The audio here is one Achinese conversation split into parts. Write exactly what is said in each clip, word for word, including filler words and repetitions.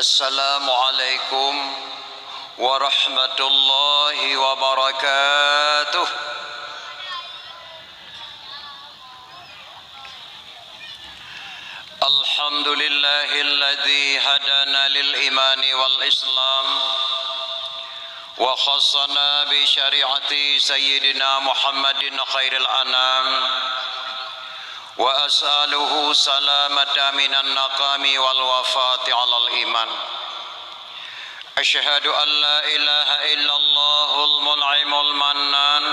Assalamualaikum warahmatullahi wabarakatuh. Alhamdulillahilladzi hadana lil imani wal Islam wa khassana bi syari'ati Sayyidina Muhammadin khairil anam, wa as'aluhu salamata minan naqami wal wafati alal iman. Asyhadu an la ilaha illallahul mun'imul mannan,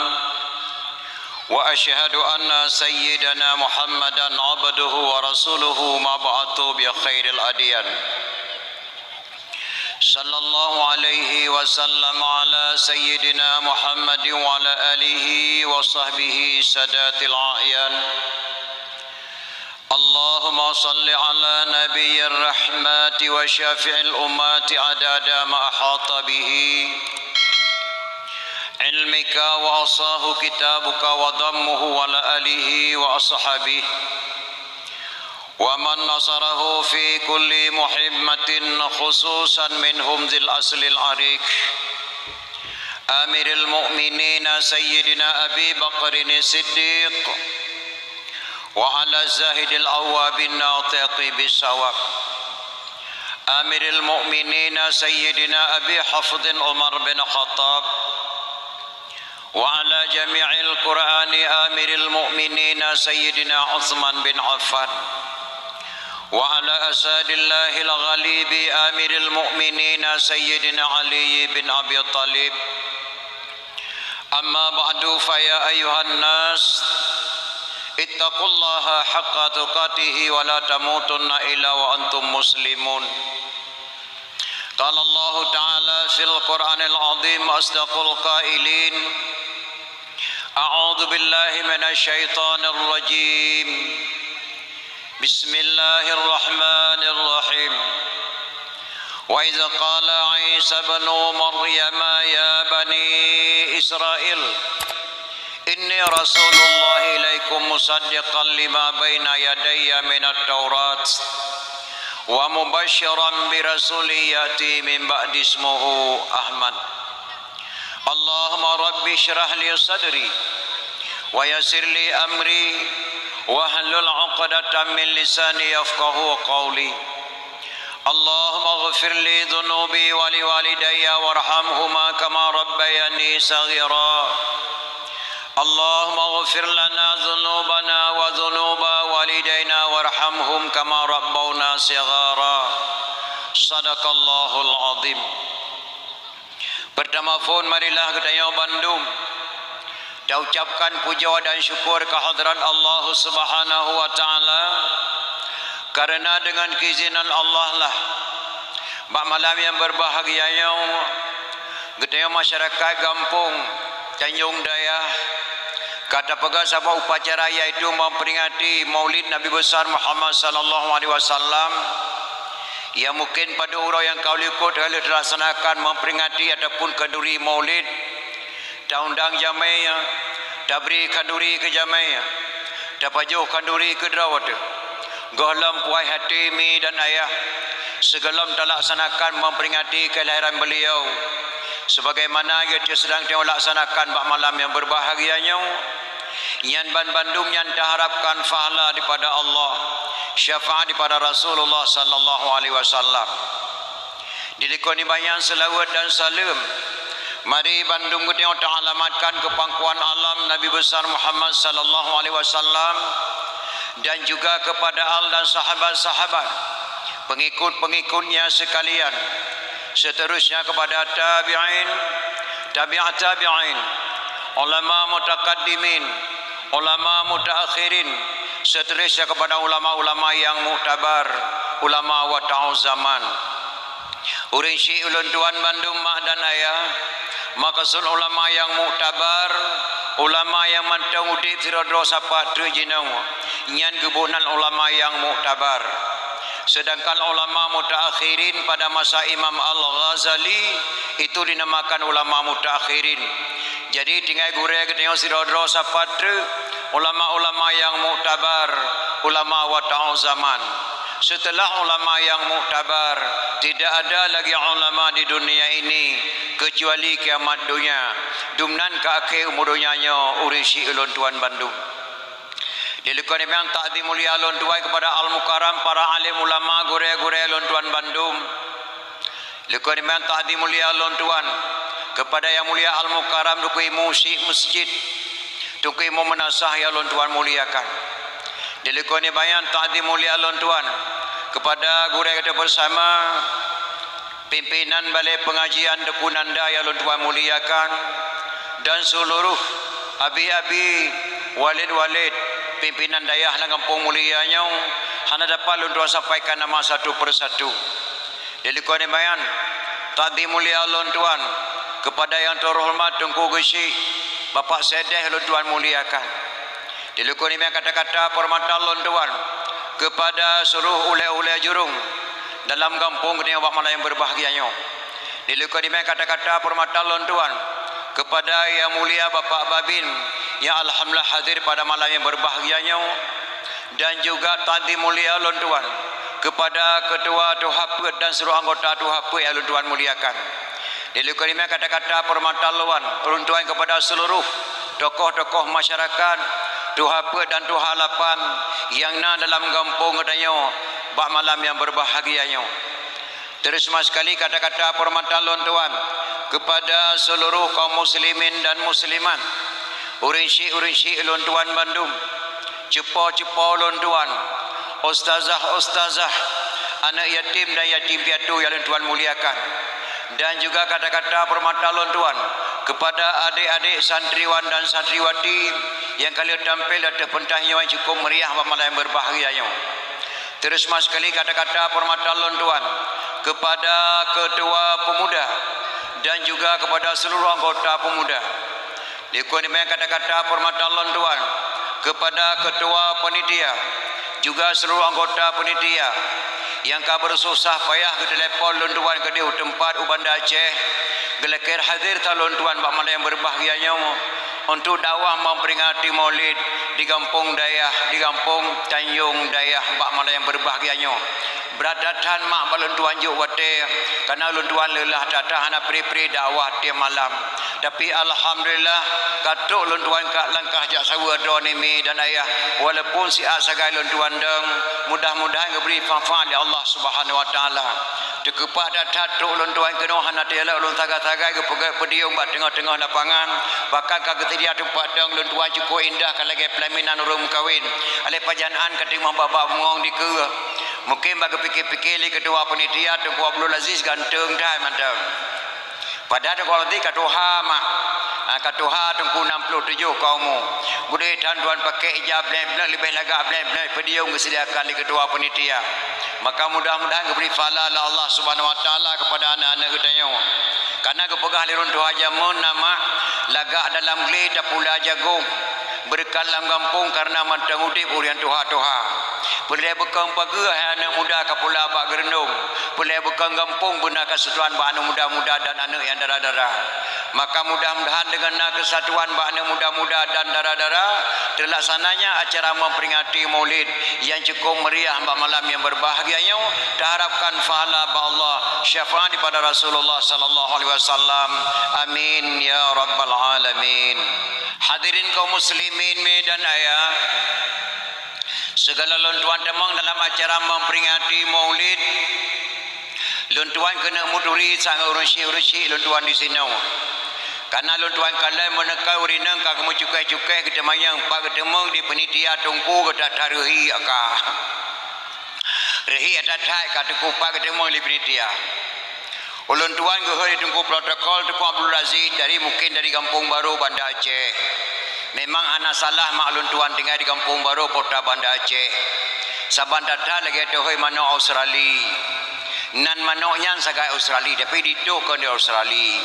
wa asyhadu anna sayyidana Muhammadan abduhu wa rasuluhu mab'utsu bi khairil adyan. Sallallahu alaihi wasallam ala sayyidina Muhammadin wa ala alihi wa sahbihi sadatil a'yan. Allahumma salli ala nabiyyir rahmati wa syafi'il ummati adada ma ahata bihi ilmika wa ahsahu kitabuka wa dammuhu wa ala alihi wa ashabihi wa man nasarahu fi kulli muhimmatin, khususan minhum dzil aslil ariq, Amiril Mukminin Sayyidina Abi Bakrin Siddiq, wa ala Zahidil Awwabin Natiqi Bisawab, Amiril Mukminin Sayyidina Abi Hafsin Umar bin Khattab, wa ala jami'il Qur'ani Amiril Mukminin Sayyidina Utsman bin Affan, wa ala Asadillahil Ghalibi Amiril Mukminin Sayyidina Ali bin Abi Thalib. Amma ba'du, fa ya ayyuhan nas, ittaqullaha haqqa tuqatihi wa la tamutunna illa wa antum muslimun. Qala Allahu ta'ala fil Qur'anil azim, asdaqul qailin, a'udzu billahi minasy syaithanir rajim. Bismillahirrahmanirrahim. Wa idz qala Isa ibnu Maryam ya bani Israil, inni rasulullah ilaikum musaddiqan lima baina yadayya minat Taurat wa mubasysyiran bi rasulin ya'ti min ba'di ismuhu Ahmad. Allahumma rabbi syrah li sadri wa yassir li amri wahlul 'uqdatam min lisani yafqahu qawli. Allahumma ighfir li dzunubi wa li walidayya warhamhuma kama rabbayani shaghira. Allahumma ighfir lana dzunubana wa dzunuba walidaina warhamhum kama rabbauna shighara. Sadaqallahul azim. Peurtama phon, marilah geutanyoe bandum taucabkan pujoe dan syukur keu hadrat Allah Subhanahu wa Ta'ala, kareuna deungon keuizinan Allah lah, bak malam nyang beubahgia nyoe, geutanyoe masyarakat gampông Tanjong Dayah ka tapeugah saboh upacara, yaitu memperingati Maulid Nabi Besar Muhammad sallallahu alaihi wasallam, nyang mungken padub uroe nyang ka likot ka lheueh talaksanakan memperingati ataupun khanduri Maulid. Taundang jamé, tabri khanduri keu jamé, tapajoh khanduri keu droe teuh. Gohlom puai até mi dan ayah, sigohlom talaksanakan memperingati kelahiran beliau, sebagaimana nyang sedang tanyoe laksanakan bak malam nyang beubahgia nyoe. Nyan banbandum nyan taharapkan pahala dipada Allah, syafaat dipada Rasulullah sallallahu alaihi wasallam. Di likot nibak nyan seulaweuet dan saleuem mari bandum geutanyoe taalamatkan keu pangkuan alam Nabi Besar Muhammad sallallahu alaihi wasallam dan juga kepada al dan sahabat-sahabat, pengikut-pengikutnya sekalian, seterusnya kepada tabi'in, tabi'at tabi'in, ulama mutakaddimin, ulama mutaakhirin, seterusnya kepada ulama-ulama yang muktabar, ulama watau zaman. Ureuëng syiek ulôn tuan bandum mak dan ayah, maksud ulama yang muktabar, ulama yang mantong udeb sidroe-droe sapat treuk jinoe, nyan geuboh nan ulama yang muktabar. Sedangkan ulama mutaakhirin pada masa Imam Al-Ghazali itu dinamakan ulama mutaakhirin. Jadi tinggai gurée geutanyoe sidroe-droe sapat treuk ulama-ulama yang muktabar, ulama watau zaman. Setelah ulama yang muktabar, Tidak ada lagi ulama di dunia ini kecuali kiamat dunia. Dumnan ka akhé umu donya nyoe ureuëng syiek ulôn tuan bandum. Dilikot nibak takzim mulia lôn tuan kepada Al-Mukarram, para alim ulama, gurée-gurée lôn tuan bandum. Likot nibak takzim mulia lôn tuan kepada Yang Mulia Al-Mukarram, Teungku Imum Syiek Masjid, Teungku Imum Meunasah yang lôn tuan muliakan. Dilikot nibak takzim mulia lôn tuan kepada gurée kita bersama, pimpinan Balai Pengajian Teungku Nanda yang lôn tuan muliakan, dan seluruh abi-abi, walid-walid, pimpinan dayah lam gampông mulia nyoe, hana dapat lôn tuan sampaikan nama satu persatu. Dilikot nibak takzim mulia lôn tuan kepada yang terhormat Teungku Geuchik, Bapak Sekdes lôn tuan muliakan. Dilikot nibak kata-kata penghormatan lôn tuan kepada seluruh ulée-ulée jurong dalam gampông geutanyoe bak malam yang berbahagia nyoe. Dilikot nibak kata-kata penghormatan lôn tuan kepada Yang Mulia Bapak Babin yang alhamdulillah hadir pada malam yang berbahagia nyoe, dan juga takzim mulia lôn tuan kepada Ketua Tuha Peuet dan seluruh anggota Tuha Peuet yang lôn tuan muliakan. Dilikot nibak kata-kata penghormatan lôn, lôn tuan kepada seluruh tokoh-tokoh masyarakat Tuha Peuet dan Tuha Lapan yang na dalam gampông geutanyoe bak malam yang berbahagia nyoe. Terutama sekali kata-kata penghormatan lôn tuan kepada seluruh kaum muslimin dan muslimat, ureuëng syiek-ureuëng syiek lôn tuan bandum, cupo-cupo lôn tuan, ustazah-ustazah, aneuk yatim dan yatim piatu yang lôn tuan muliakan, dan juga kata-kata penghormatan lôn tuan kepada adik-adik santriwan dan santriwati yang ka lheueh tampil ateueh peuntas nyoe yang cukup meriah bak malam yang berbahagia nyoe. Terutama sekali kata-kata penghormatan lôn tuan kepada Ketua Pemuda dan juga kepada seluruh anggota pemuda. Likot nibak kata-kata penghormatan lôn tuan kepada Ketua Panitia, juga seluruh anggota panitia yang ka bersusah payah geutelepon lôn tuan keudeh u teumpat u Banda Aceh, geulakée hadir that lôn tuan bak malam yang berbahagia nyoe untuk dakwah memperingati Maulid di gampông dayah, di gampông Tanjong Dayah bak malam yang berbahagia nyoe. Brat that-that mak bak lôn tuan jok watée, karena lôn tuan leulah that-that hana pri-pri dakwah tiep malam. Tapi alhamdulillah, ka trok lôn tuan ka langkah jak saweue droeneuh mi dan ayah, walaupun siat sagai lôn tuan dong, mudah-mudahan geubri manfaat lé Allah Subhanahu wa Taala. Teukeupah that-that trok lôn tuan keunoe hana teujalok lôn sagai-sagai geupeugét podium bak teungoh-teungoh lapangan, bahkan ka geuseudia teumpat dong lôn tuan cukup indah ka lagée peulaminan ureuëng meukawen. Aléh pajan án ka teuma bak-bak bungong dikeue. Mungken bak geupike-pike lé ketua panitia Teungku Abdul Aziz ganteng that mantong. Padahai Teungku Abdul Aziz ka tuha mak, ah, ka tuha Teungku enam puluh tujuh ka umu. Beudôh that tuan pakai ija blek-blek leubeh lagak blek-blek podium geusediakan lé ketua panitia. Maka mudah-mudahan geubri pahala lé Allah Subhanahu wa Taala kepada aneuk-aneuk geutanyoe. Karena geupeugah lé ureuëng tuha jameun na mak, lagak dalam glé tapula jagong. Beureukat lam gampông karena mantong udeb ureuëng tuha-tuha. Peulée beukong pageue hai aneuk muda ka pula bak geureundong. Peulée beukong gampông beuna keusatuan bak aneuk muda-muda dan aneuk nyang dara-dara. Maka mudah-mudahan deungon na keusatuan bak aneuk muda-muda dan dara-dara, teulaksananya acara memperingati Maulid yang cukup meriah bak malam yang berbahagia nyoe, taharapkan pahala bak Allah, syafaat daripada Rasulullah sallallahu alaihi wasallam. Amin ya rabbal alamin. Hadirin kaum muslimin mi dan ayah, segala lôn tuan tamong dalam acara memperingati Maulid, lôn tuan keuneuk meuturi sangat ureuëng syiek-ureuëng syiek lôn tuan disinoe. Karena lôn tuan kalon meuneuka ureuëng inong ka geumeucukéh-cukéh geuteumanyong pat geuteumeung di panitia teungku geutak that reuhi aka. Reuhi that-that ka teungku pat geuteumeung di panitia. Ulôn tuan geuhôi lé teungku protokol Teungku Abdul Aziz dari, mungken dari Gampông Barô, Banda Aceh. Memang hana salah mak lôn tuan tinggai di Gampông Barô, Kota Banda Aceh. Saban that-that lagée teuhôi manok Australi. Nan manok nyan sagai Australi, tapi ditoh kon di Australi.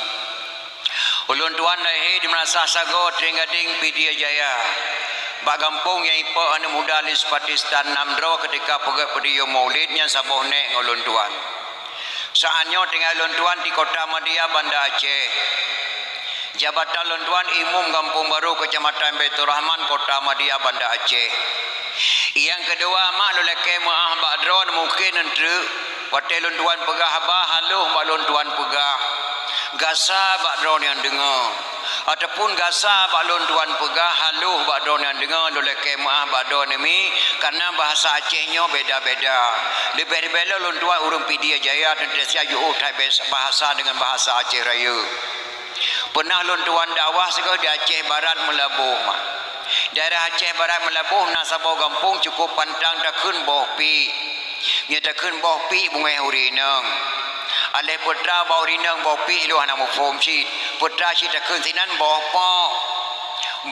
Ulôn tuan lahé di Meunasah Sagoe, Trienggadeng, Pidie Jaya. Bak gampông nyang ipok aneuk muda Lis Pakistan nam droe keutika peugét podium Maulid nyan saboh nék ngon ulôn tuan. Saát nyoe tinggai lôn tuan di Kota Madia, Banda Aceh. Jabatan lôn tuan Imum Gampông Barô, Keucamatan Baiturrahman, Kota Madia, Banda Aceh. Nyang keudua, mak lôn lakée meuáh bak droeneuh mungken eunteuk Watée lôn tuan peugah haba, haloh bak lôn tuan peugah, gasa bak droe nyang deungoe. Ataupun gasa bak lôn tuan peugah, haloh bak droe nyang deungoe, lôn lakée meuáh bak droeneuh mi, kareuna bahasa Aceh nyoe beda-beda. Leubeh-leubeh lom lôn tuan ureuëng Pidie Jaya teuntée siat jiôh that bahasa deungon bahasa Aceh Rayeuk. Peunah lôn tuan dakwah sigoe di Aceh Barat Meulaboh, ma. Daerah Aceh Barat Meulaboh na saboh gampông cukôp pantang takheun Boh Piek. Nyoe takheun Boh Piek beungéh ureuëng inong. Aléh peutra bak ureuëng inong Boh Piek ilôn hana muphom cit. Peutra cit takheun sinan Boh Pok.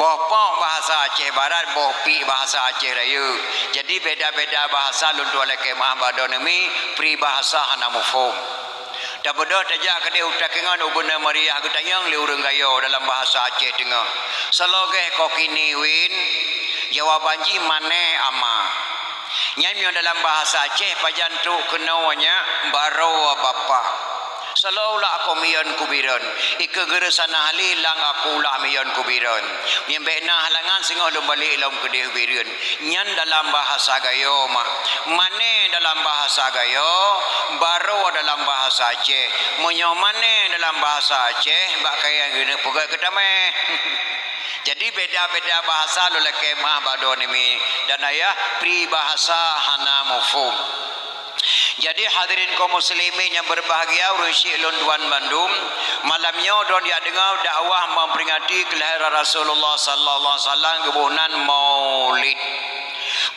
Boh Pok bahasa Aceh Barat, Boh Piek bahasa Aceh Rayeuk. Jadi beda-beda bahasa lôn tuan lakée meuáh bak droeneuh mi, pri bahasa hana muphom. Tabeudôh tajak keudeh u Takengon u Beuneu Mariah geutanyong lé ureuëng Gayo dalam bahasa Aceh teungoh. Salogeh kokini win, jawaban jih mane ama. Nyan meunyoe dalam bahasa Aceh pajan trok keunoe nyak baroe bapak. Saloe ulak akoe miyon kubireuen, ikeue geureusanah lé lang akoe ulak miyon kubireuen. Meunyoe bék na halangan singoh lôn balek lom keudeh bireuen. Nyan dalam bahasa Gayo, mak. Mane dalam bahasa Gayo, baroe dalam bahasa Aceh. Meunyoe mane dalam bahasa Aceh, bak kayée geuneuk peugét keutameh. Jadi beda-beda bahasa lôn lakée meuáh bak droeneuh mi dan ayah, pri bahasa hana muphom. Jadi hadirin kaum muslimin nyang berbahagia, ureuëng syik lôn tuan bandum, malam nyoe droen jak deungoe dakwah memperingati kelahiran Rasulullah sallallahu alaihi wasallam geuboh nan Maulid.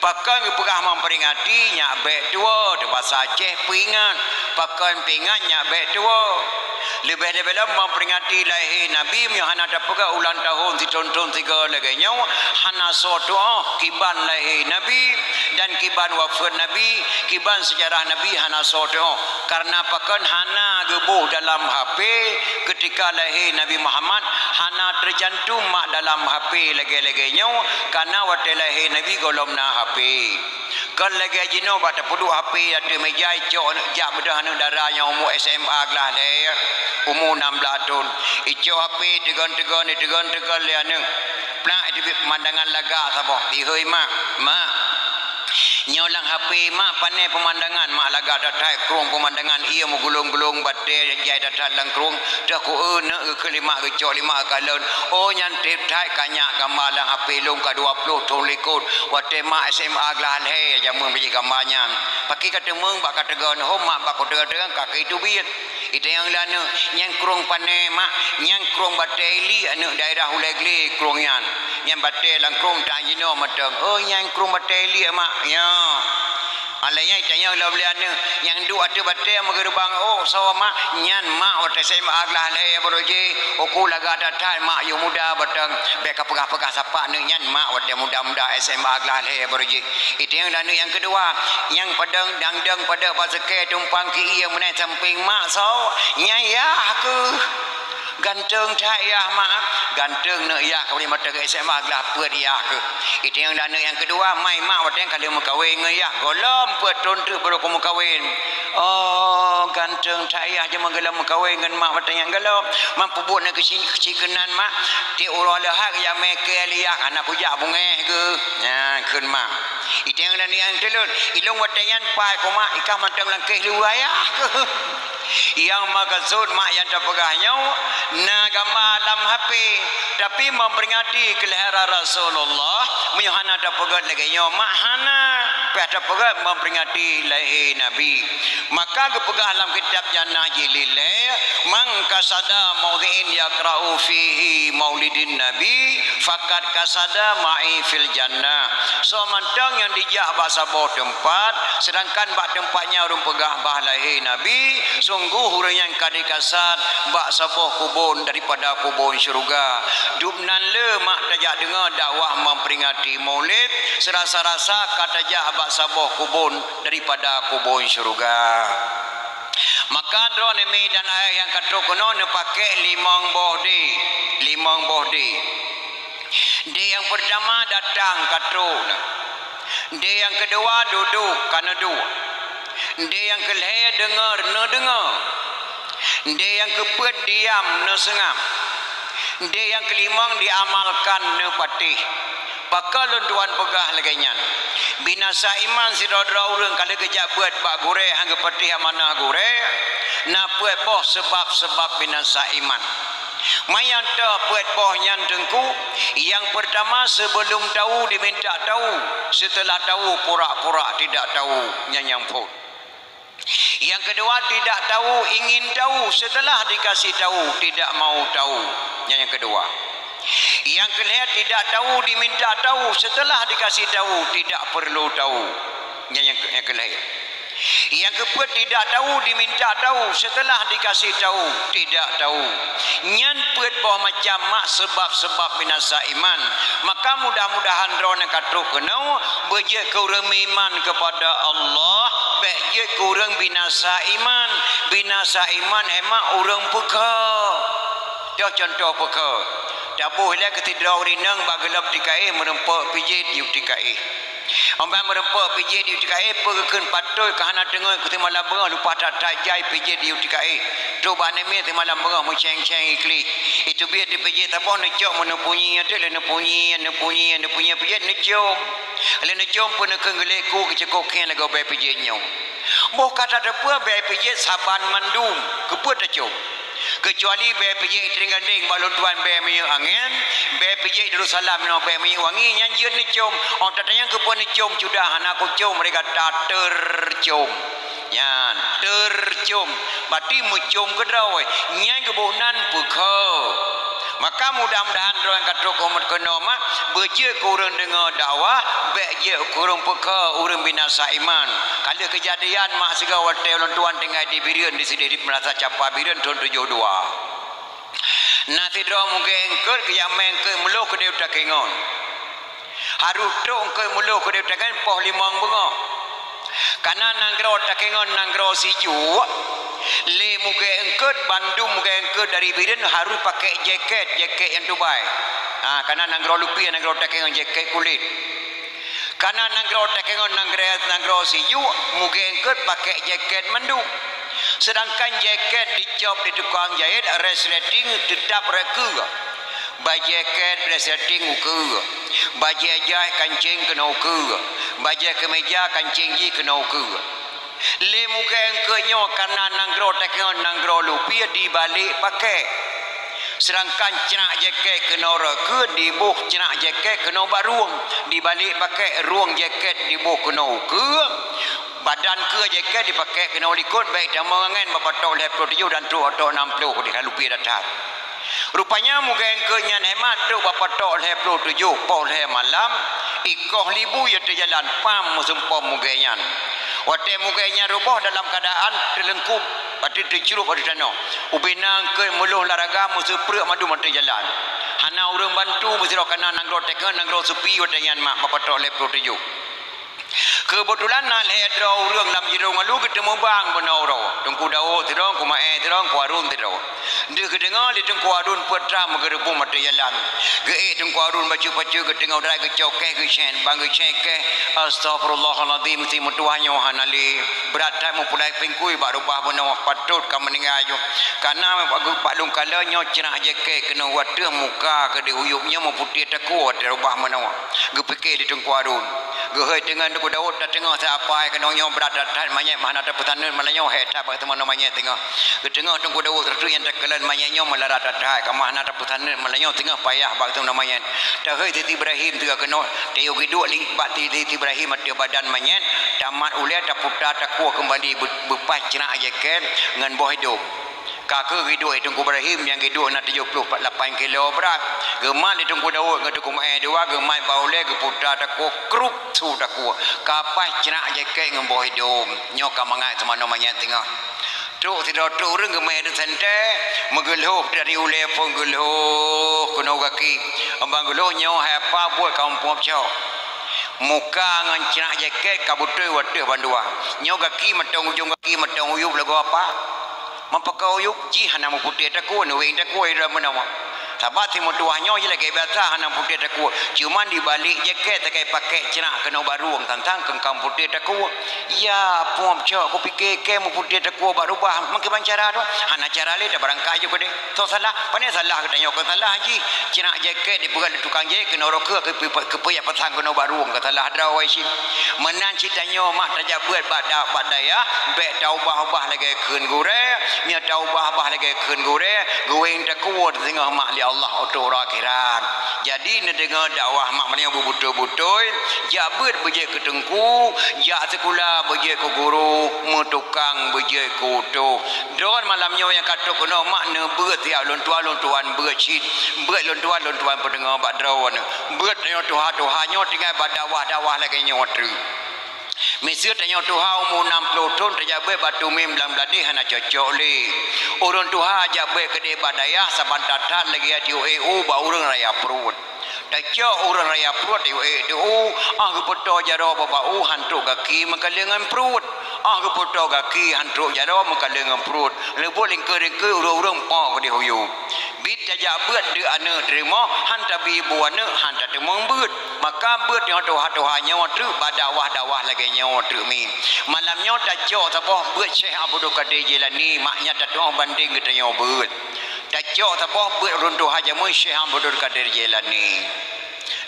Pakon geupeugah memperingati, nyak bék tuwoe, teuh basa Aceh peuingat. Pakon peuingat, nyak bék tuwoe. Leubeh-leubeh lom memperingati lahé Nabi, meunyoe hana tapeugah ulang tahun sithon-thon sigoe lagée nyoe, hana soe tuoh kiban lahé Nabi dan kiban wafeuet Nabi, kiban seujarah Nabi hana soe tuoh. Kareuna pakon hana geuboh dalam H P, keutika lahé Nabi Muhammad hana teucantum mak dalam H P lagée-lagée nyoe, kareuna watée lahé Nabi gohlom na H P. Kon lagée jinoe bak tapeuduek H P ateueh meja, icok jak beudôh aneuëk dara nyang umu S M A glah lhée, umu nam blaih thon. Icok H P teugon-teugon, iteugon-teugon lé aneuëk. Plak, iteubiet peumandangan lagak saboh. Ihôi mak, mak. Nyoe lam H P mak pane peumandangan, mak lagak that-that krueng peumandangan, ié meugulong-gulong, batée jai that-that lam krueng. Teuh ku eu neuk geukheun lé mak, geucok lé mak kalon. Oh, nyan treb that ka nyak gamba lam H P lôn ka dua ploh thon likot. Watée mak S M A glah lhée jameun bak jih gamba nyan. Pakri ka teumeung bak ka teugon, hom mak bak ku teugon-teugon ka keu teubiet. Itanyong lé aneuëk, nyan krueng pane mak, nyan krueng batée iliek aneuëk daerah Ulée Glé krueng nyan. Nyan batée lam krueng tan jinoe mantong. Oh, nyan krueng batée iliek mak. Nyoe. Alah nyan itanyong lom lé aneuëk, nyang duek ateueh batée meugeureubang ôk soe mak, nyan mak watée S M A glah lhée baroe jih, uku lagak that-that mak yôh muda batang, bék ka peugah-peugah sapat aneuëk nyan mak watée muda-muda S M A glah lhée baroe jih. Itanyong lé aneuëk nyang keudua, nyang padang dangdang pada baseuke tumpang keu ié meunan sampéng mak soe, nyan yah keuh. Ganteng that yah mak, ganteng neuk yah ka boleh mata ke S M A glah peuet yah keuh. Itanyong lé aneuëk nyang keudua, mai mak watée ka lheueh meukawen ngon yah, gohlom peuet thon teuk baroe ka meukawen. Oh, ganteng that yah jameun gohlom meukawen ngon mak watée nyan gohlom. Mak peubuet neuk keuci, keuci keunan mak, tiep uroe leuhat geujak mé kée lé yah, hana kujak beungéh geuh. Nyan kheun mak. Itanyong lé aneuëk nyang teulon, ilôn watée nyan pai keu mak, ikah mantong langkéh luwa yah keuh. Nyang meukeusut mak nyang tapeugah nyoe na gamba lam H P, tapi memperingati kelahiran Rasulullah, meunyoe hana tapeugét lagée nyoe mak hana, payah tapeugét memperingati lahé Nabi. Maka geupeugah lam kitab Jannah Jilid lhée, "Man qasada maudhi'in yaqra'u fihi maulidin Nabi, faqad qasada ma'i fil jannah." Soe mantong nyang dijak bak saboh teumpat, seudangkan bak teumpat nyan ureuëng peugah bah lahé Nabi, sunggoh ureuëng nyan ka dikasad bak saboh kubon daripada kubon syeuruga. Dubnan le mak tajak deungoe dakwah memperingati Maulid, seurasa-rasa ka tajak bak saboh kubon daripada kubon syeuruga. Maka droeneuh mi dan ayah nyang ka trok keunoe neupakék limong boh dé, limong boh dé. Dé nyang peurtama datang ka trok na. Dé nyang keudua dudoe ka neuduek. Dé nyang keulhée deungoe neudeungoe. Dé nyang keupeuet diam neuseungab. Dé nyang keulimong diamalkan neupatéh. Pakon lôn tuan peugah lagée nyan? Binasa iman sidroe-droe ureuëng ka lheueh geujak beuet bak gurée hana geupatéh amanah gurée, na peuet boh seubab-seubab binasa iman. Manyang toh peuet boh nyan teungku, nyang peurtama, sebelum tahu diminta tahu, setelah tahu pura-pura tidak tahu, nyan nyang phon. Yang kedua, tidak tahu ingin tahu, setelah dikasih tahu tidak mau tahu. Nyan nyang kedua. Nyang keulhée, tidak tahu diminta tahu, setelah dikasih tahu tidak perlu tahu. Nyan nyang, nyang keulhée. Nyang keupeuet, tidak tahu diminta tahu, setelah dikasih tahu tidak tahu. Nyan peuet boh macam mak seubab-seubab binasa iman. Maka mudah-mudahan droeneuh ka trok keunoe, beujeuet keu ureuëng meuiman keupada Allah, bék jeuet keu ureuëng binasa iman. Binasa iman hé mak ureuëng peukha. Toh cuntoh peukha. Taboh ilée keu sidroe ureuëng inong bak gohlom tika éh, meurumpok pijét di tika éh. Óh ban meurumpok pijét di tika éh, peue geukheun patot ka hana teungeut keu simalam beungoh, lumpah that-that jai pijét di tika éh. Trok bak aneuk miet simalam beungoh meucéng-céng iklih. Iteubiet dipijét saboh neucok meuneubunyi, teuk lé neupunyi, neupunyi, neupunyi pijét neucom. Lé neucom peuneukheun geulék ku geucukôp khéng lagoe bée pijét nyoe. Boh ka tateupeue bée pijét saban mandum, keupeue tacom? Keucuali bée pijét Iteudeueng Gadeng bak lôn tuan bée minyeuk angén, bée pijét Darussalam nyoe bée minyeuk wangi, nyan jeuet neucom. Óh tatanyong keupeue neucom, cudah hana kucom, rega tateucom. Nyan, teucom, berarti meucom keudroe, nyan geuboh nan peukha. Maka mudah-mudahan droe nyang ka trok keu umat keunoe mak, beujeuet keu ureuëng deungoe dakwah, bék jeuet keu ureuëng peukha, ureuëng binasa iman. Ka lheueh keujadian mak sigoe watée ulôn tuan tinggai di Bireuen di sidéh di Meurasa Capa Bireuen thon tujoh dua. Na sidroe mugée eungkôt geujak mé eungkôt muloh keudéh u Takengon. Harôh trok eungkôt muloh keudéh u Takengon poh limong beungoh. Kana nanggroe Takengon nanggroe sijuek, lé mugée eungkôt, bandum mugée eungkôt dari Bireuen harôh pakék jakét, jakét nyang tubai. Ha, kana nanggroe Lupie, nanggroe Takengon jakét kulét. Kana nanggroe Takengon nanggroe, nanggroe sijuek, mugée eungkôt pakék jakét mandum. Seudangkan jakét dicop di tukang jahét, resleting teutab rot keue. Bajée két resleting u keue, bajée jaih kancéng keunoe u keue, bajée keumeja kancéng jih keunoe u keue. Lé mugée eungkôt nyoe kana nanggroe Takengon nanggroe Lupie dibalek pakék. Seudangkan crak jakét keunoe rot keue diboh crak jakét keunoe bak rueng, dibalek pakék rueng jakét diboh keunoe u keue. Badan keue jakét dipakék keunoe likot, bék tamong angén bak patok lhée ploh tujoh dan trok otok nam ploh di Lupie that-that. Rupanya mugée eungkôt nyan hé mak trok bak patok lhée ploh tujoh poh lhée malam, ikoh libui ateueh jalan pam meusumpom mugée nyan. Watée mugée nyan ruboh dalam keuadaan teuleungkup, ateueh teucrueb ateueh tanoh. Ubena eungkôt muloh laraga meuseupreuek mandum ateueh jalan. Hana ureuëng bantu meusidroe kana nanggroe Takengon nanggroe Supi watée nyan mak bak patok lhée ploh tujoh. Keubeutulan na lhée droe ureuëng lam jidong alu geuteumeubang bunoe uroe. Teungku Daud sidroe, Teungku Maé sidroe, Teungku Harun sidroe. Deuh geudeungoe lé Teungku Harun peuet trah meugeureubong ateueh jalan. Geuék Teungku Harun bacut-bacut geuteungoh drat geucok kéh geucén, ban geucén kéh, "Astagfirullahalazim, si meutuwah nyoe hana lé. Brat that meupulat pingkui bak rubah bunoe, patot ka meuninggai nyoe. Kana bak lôn kalon nyoe crak jakét keunoe u ateueh muka keudéh u yueb nyoe meuputéh takue ateueh rubah bunoe." Geupike lé Teungku Harun. Geuhôi teungoh Teungku Daud, tateungoh sapai keunoe nyoe brat that-that manyét meuhana tapeusaneut malam nyoe, hék that bak teumanoe manyét teungoh. Geuteungoh Teungku Daud, reutôh nyang takalon manyét nyoe meularat that-that, ka meuhana tapeusaneut malam nyoe teungoh payah bak teumanoe manyét. Tahôi Siti Ibrahim teuka keunoe, tayue geuduek li-, bak Siti Ibrahim ateueh badan manyét, tamat ulée taputa takue keumbali beu-, beupaih crak jakét ngon boh idong. Ka kheueh geuduek Teungku Ibrahim nyang geuduek na tujoh ploh lapan kilo brat. Geumat lé Teungku Daud ngon Teungku Maé dua, geumat bak ulée geuputa takue, krup su takue. Ka paih crak jakét ngon boh idong. Nyoe ka mangat teumanoe manyét teungoh. Trok sidroe trok ureuëng geumé seuntée, meugeulhoh dari ulée phon geulhoh keunoe gaki. Ban geulhoh nyoe hai apa buet kamoe peucok. Muka ngon crak jakét ka beutôi u ateueh bandua. Nyoe gaki mantong ujong gaki mantong u yueb lagoe apa. Meupakoe u yueb jih hana meuputéh takue, neuwéng takue di dalam meunoe. Sabab si meutuwah nyoe jih lagèe biasa hana putéh takue. Cuma di balik jakét sagai pakèk ceunak keunoe bak rueng, tantang keu ka putéh takue. Ya, peue cok kupike kèe meuputéh takue bak rubah, meukiban cara tu? Hana cara lé, tabeurangkat ju keudeh. Soe salah? Pane salah geutanyoe, kon salah jih. Ceunak jakét dipeugah lé tukang jahét keunoe roh keuh, keupeue, keupeue jak pasang keunoe bak rueng, kon salah droe cit. Meunan cit tanyoe mak tajak beuet bak da-, bak dayah, bèk taubah-ubah lagèe kheun gurèe. Meunyoe taubah-ubah lagèe kheun gurèe, geuweng takue teusingoh mak lé Allah ateueh uroe akhirat. Jadi neudeungoe dakwah mak meunyoe beubeutôi-beutôi, jak beuet beujeuet keu teungku, jak sikula beujeuet keu guru, meutukang beujeuet keu utôh. Droen malam nyoe nyang ka trok keunoe mak neubeuet siat lôn tuan, lôn tuan beuet cit. Beuet lôn tuan, lôn tuan peudeungoe bak droen. Beuet nyoe tuha-tuha nyoe tinggai bak dakwah-dakwah lagèe nyoe treuk. Miseue tanyoe tuha umu nam ploh thon tajak beuet bak Tumim lam Bladeh hana cocok lé. Ureueng tuha jak beuet keudeh bak dayah saban that-that lagèe tayue ék u bak ureueng raya pruet. Tacok ureueng raya pruet tayue ék u, ah geupeutoe jaroe bak u han trok gaki meukaleng ngon pruet. Ah geupeutoe gaki han trok jaroe meukaleng ngon pruet. Leubeh lingkeu-lingkeu ureueng-ureueng po keudeh u yup. Bit tajak beuet deuk aneuk teurimong, han tabi bu aneuk, han tateumeung beuet. Maka beuet nyoe tuha-tuha nyoe treuk bak dakwah-dakwah lagèe nyoe treuk mi. Malam nyoe tacok saboh beuet Syekh Abdul Qadir Jailani, mak nyan tatuoh bandeng geutanyoe beuet. Tacok saboh beuet ureueng tuha jameun Syekh Abdul Qadir Jailani.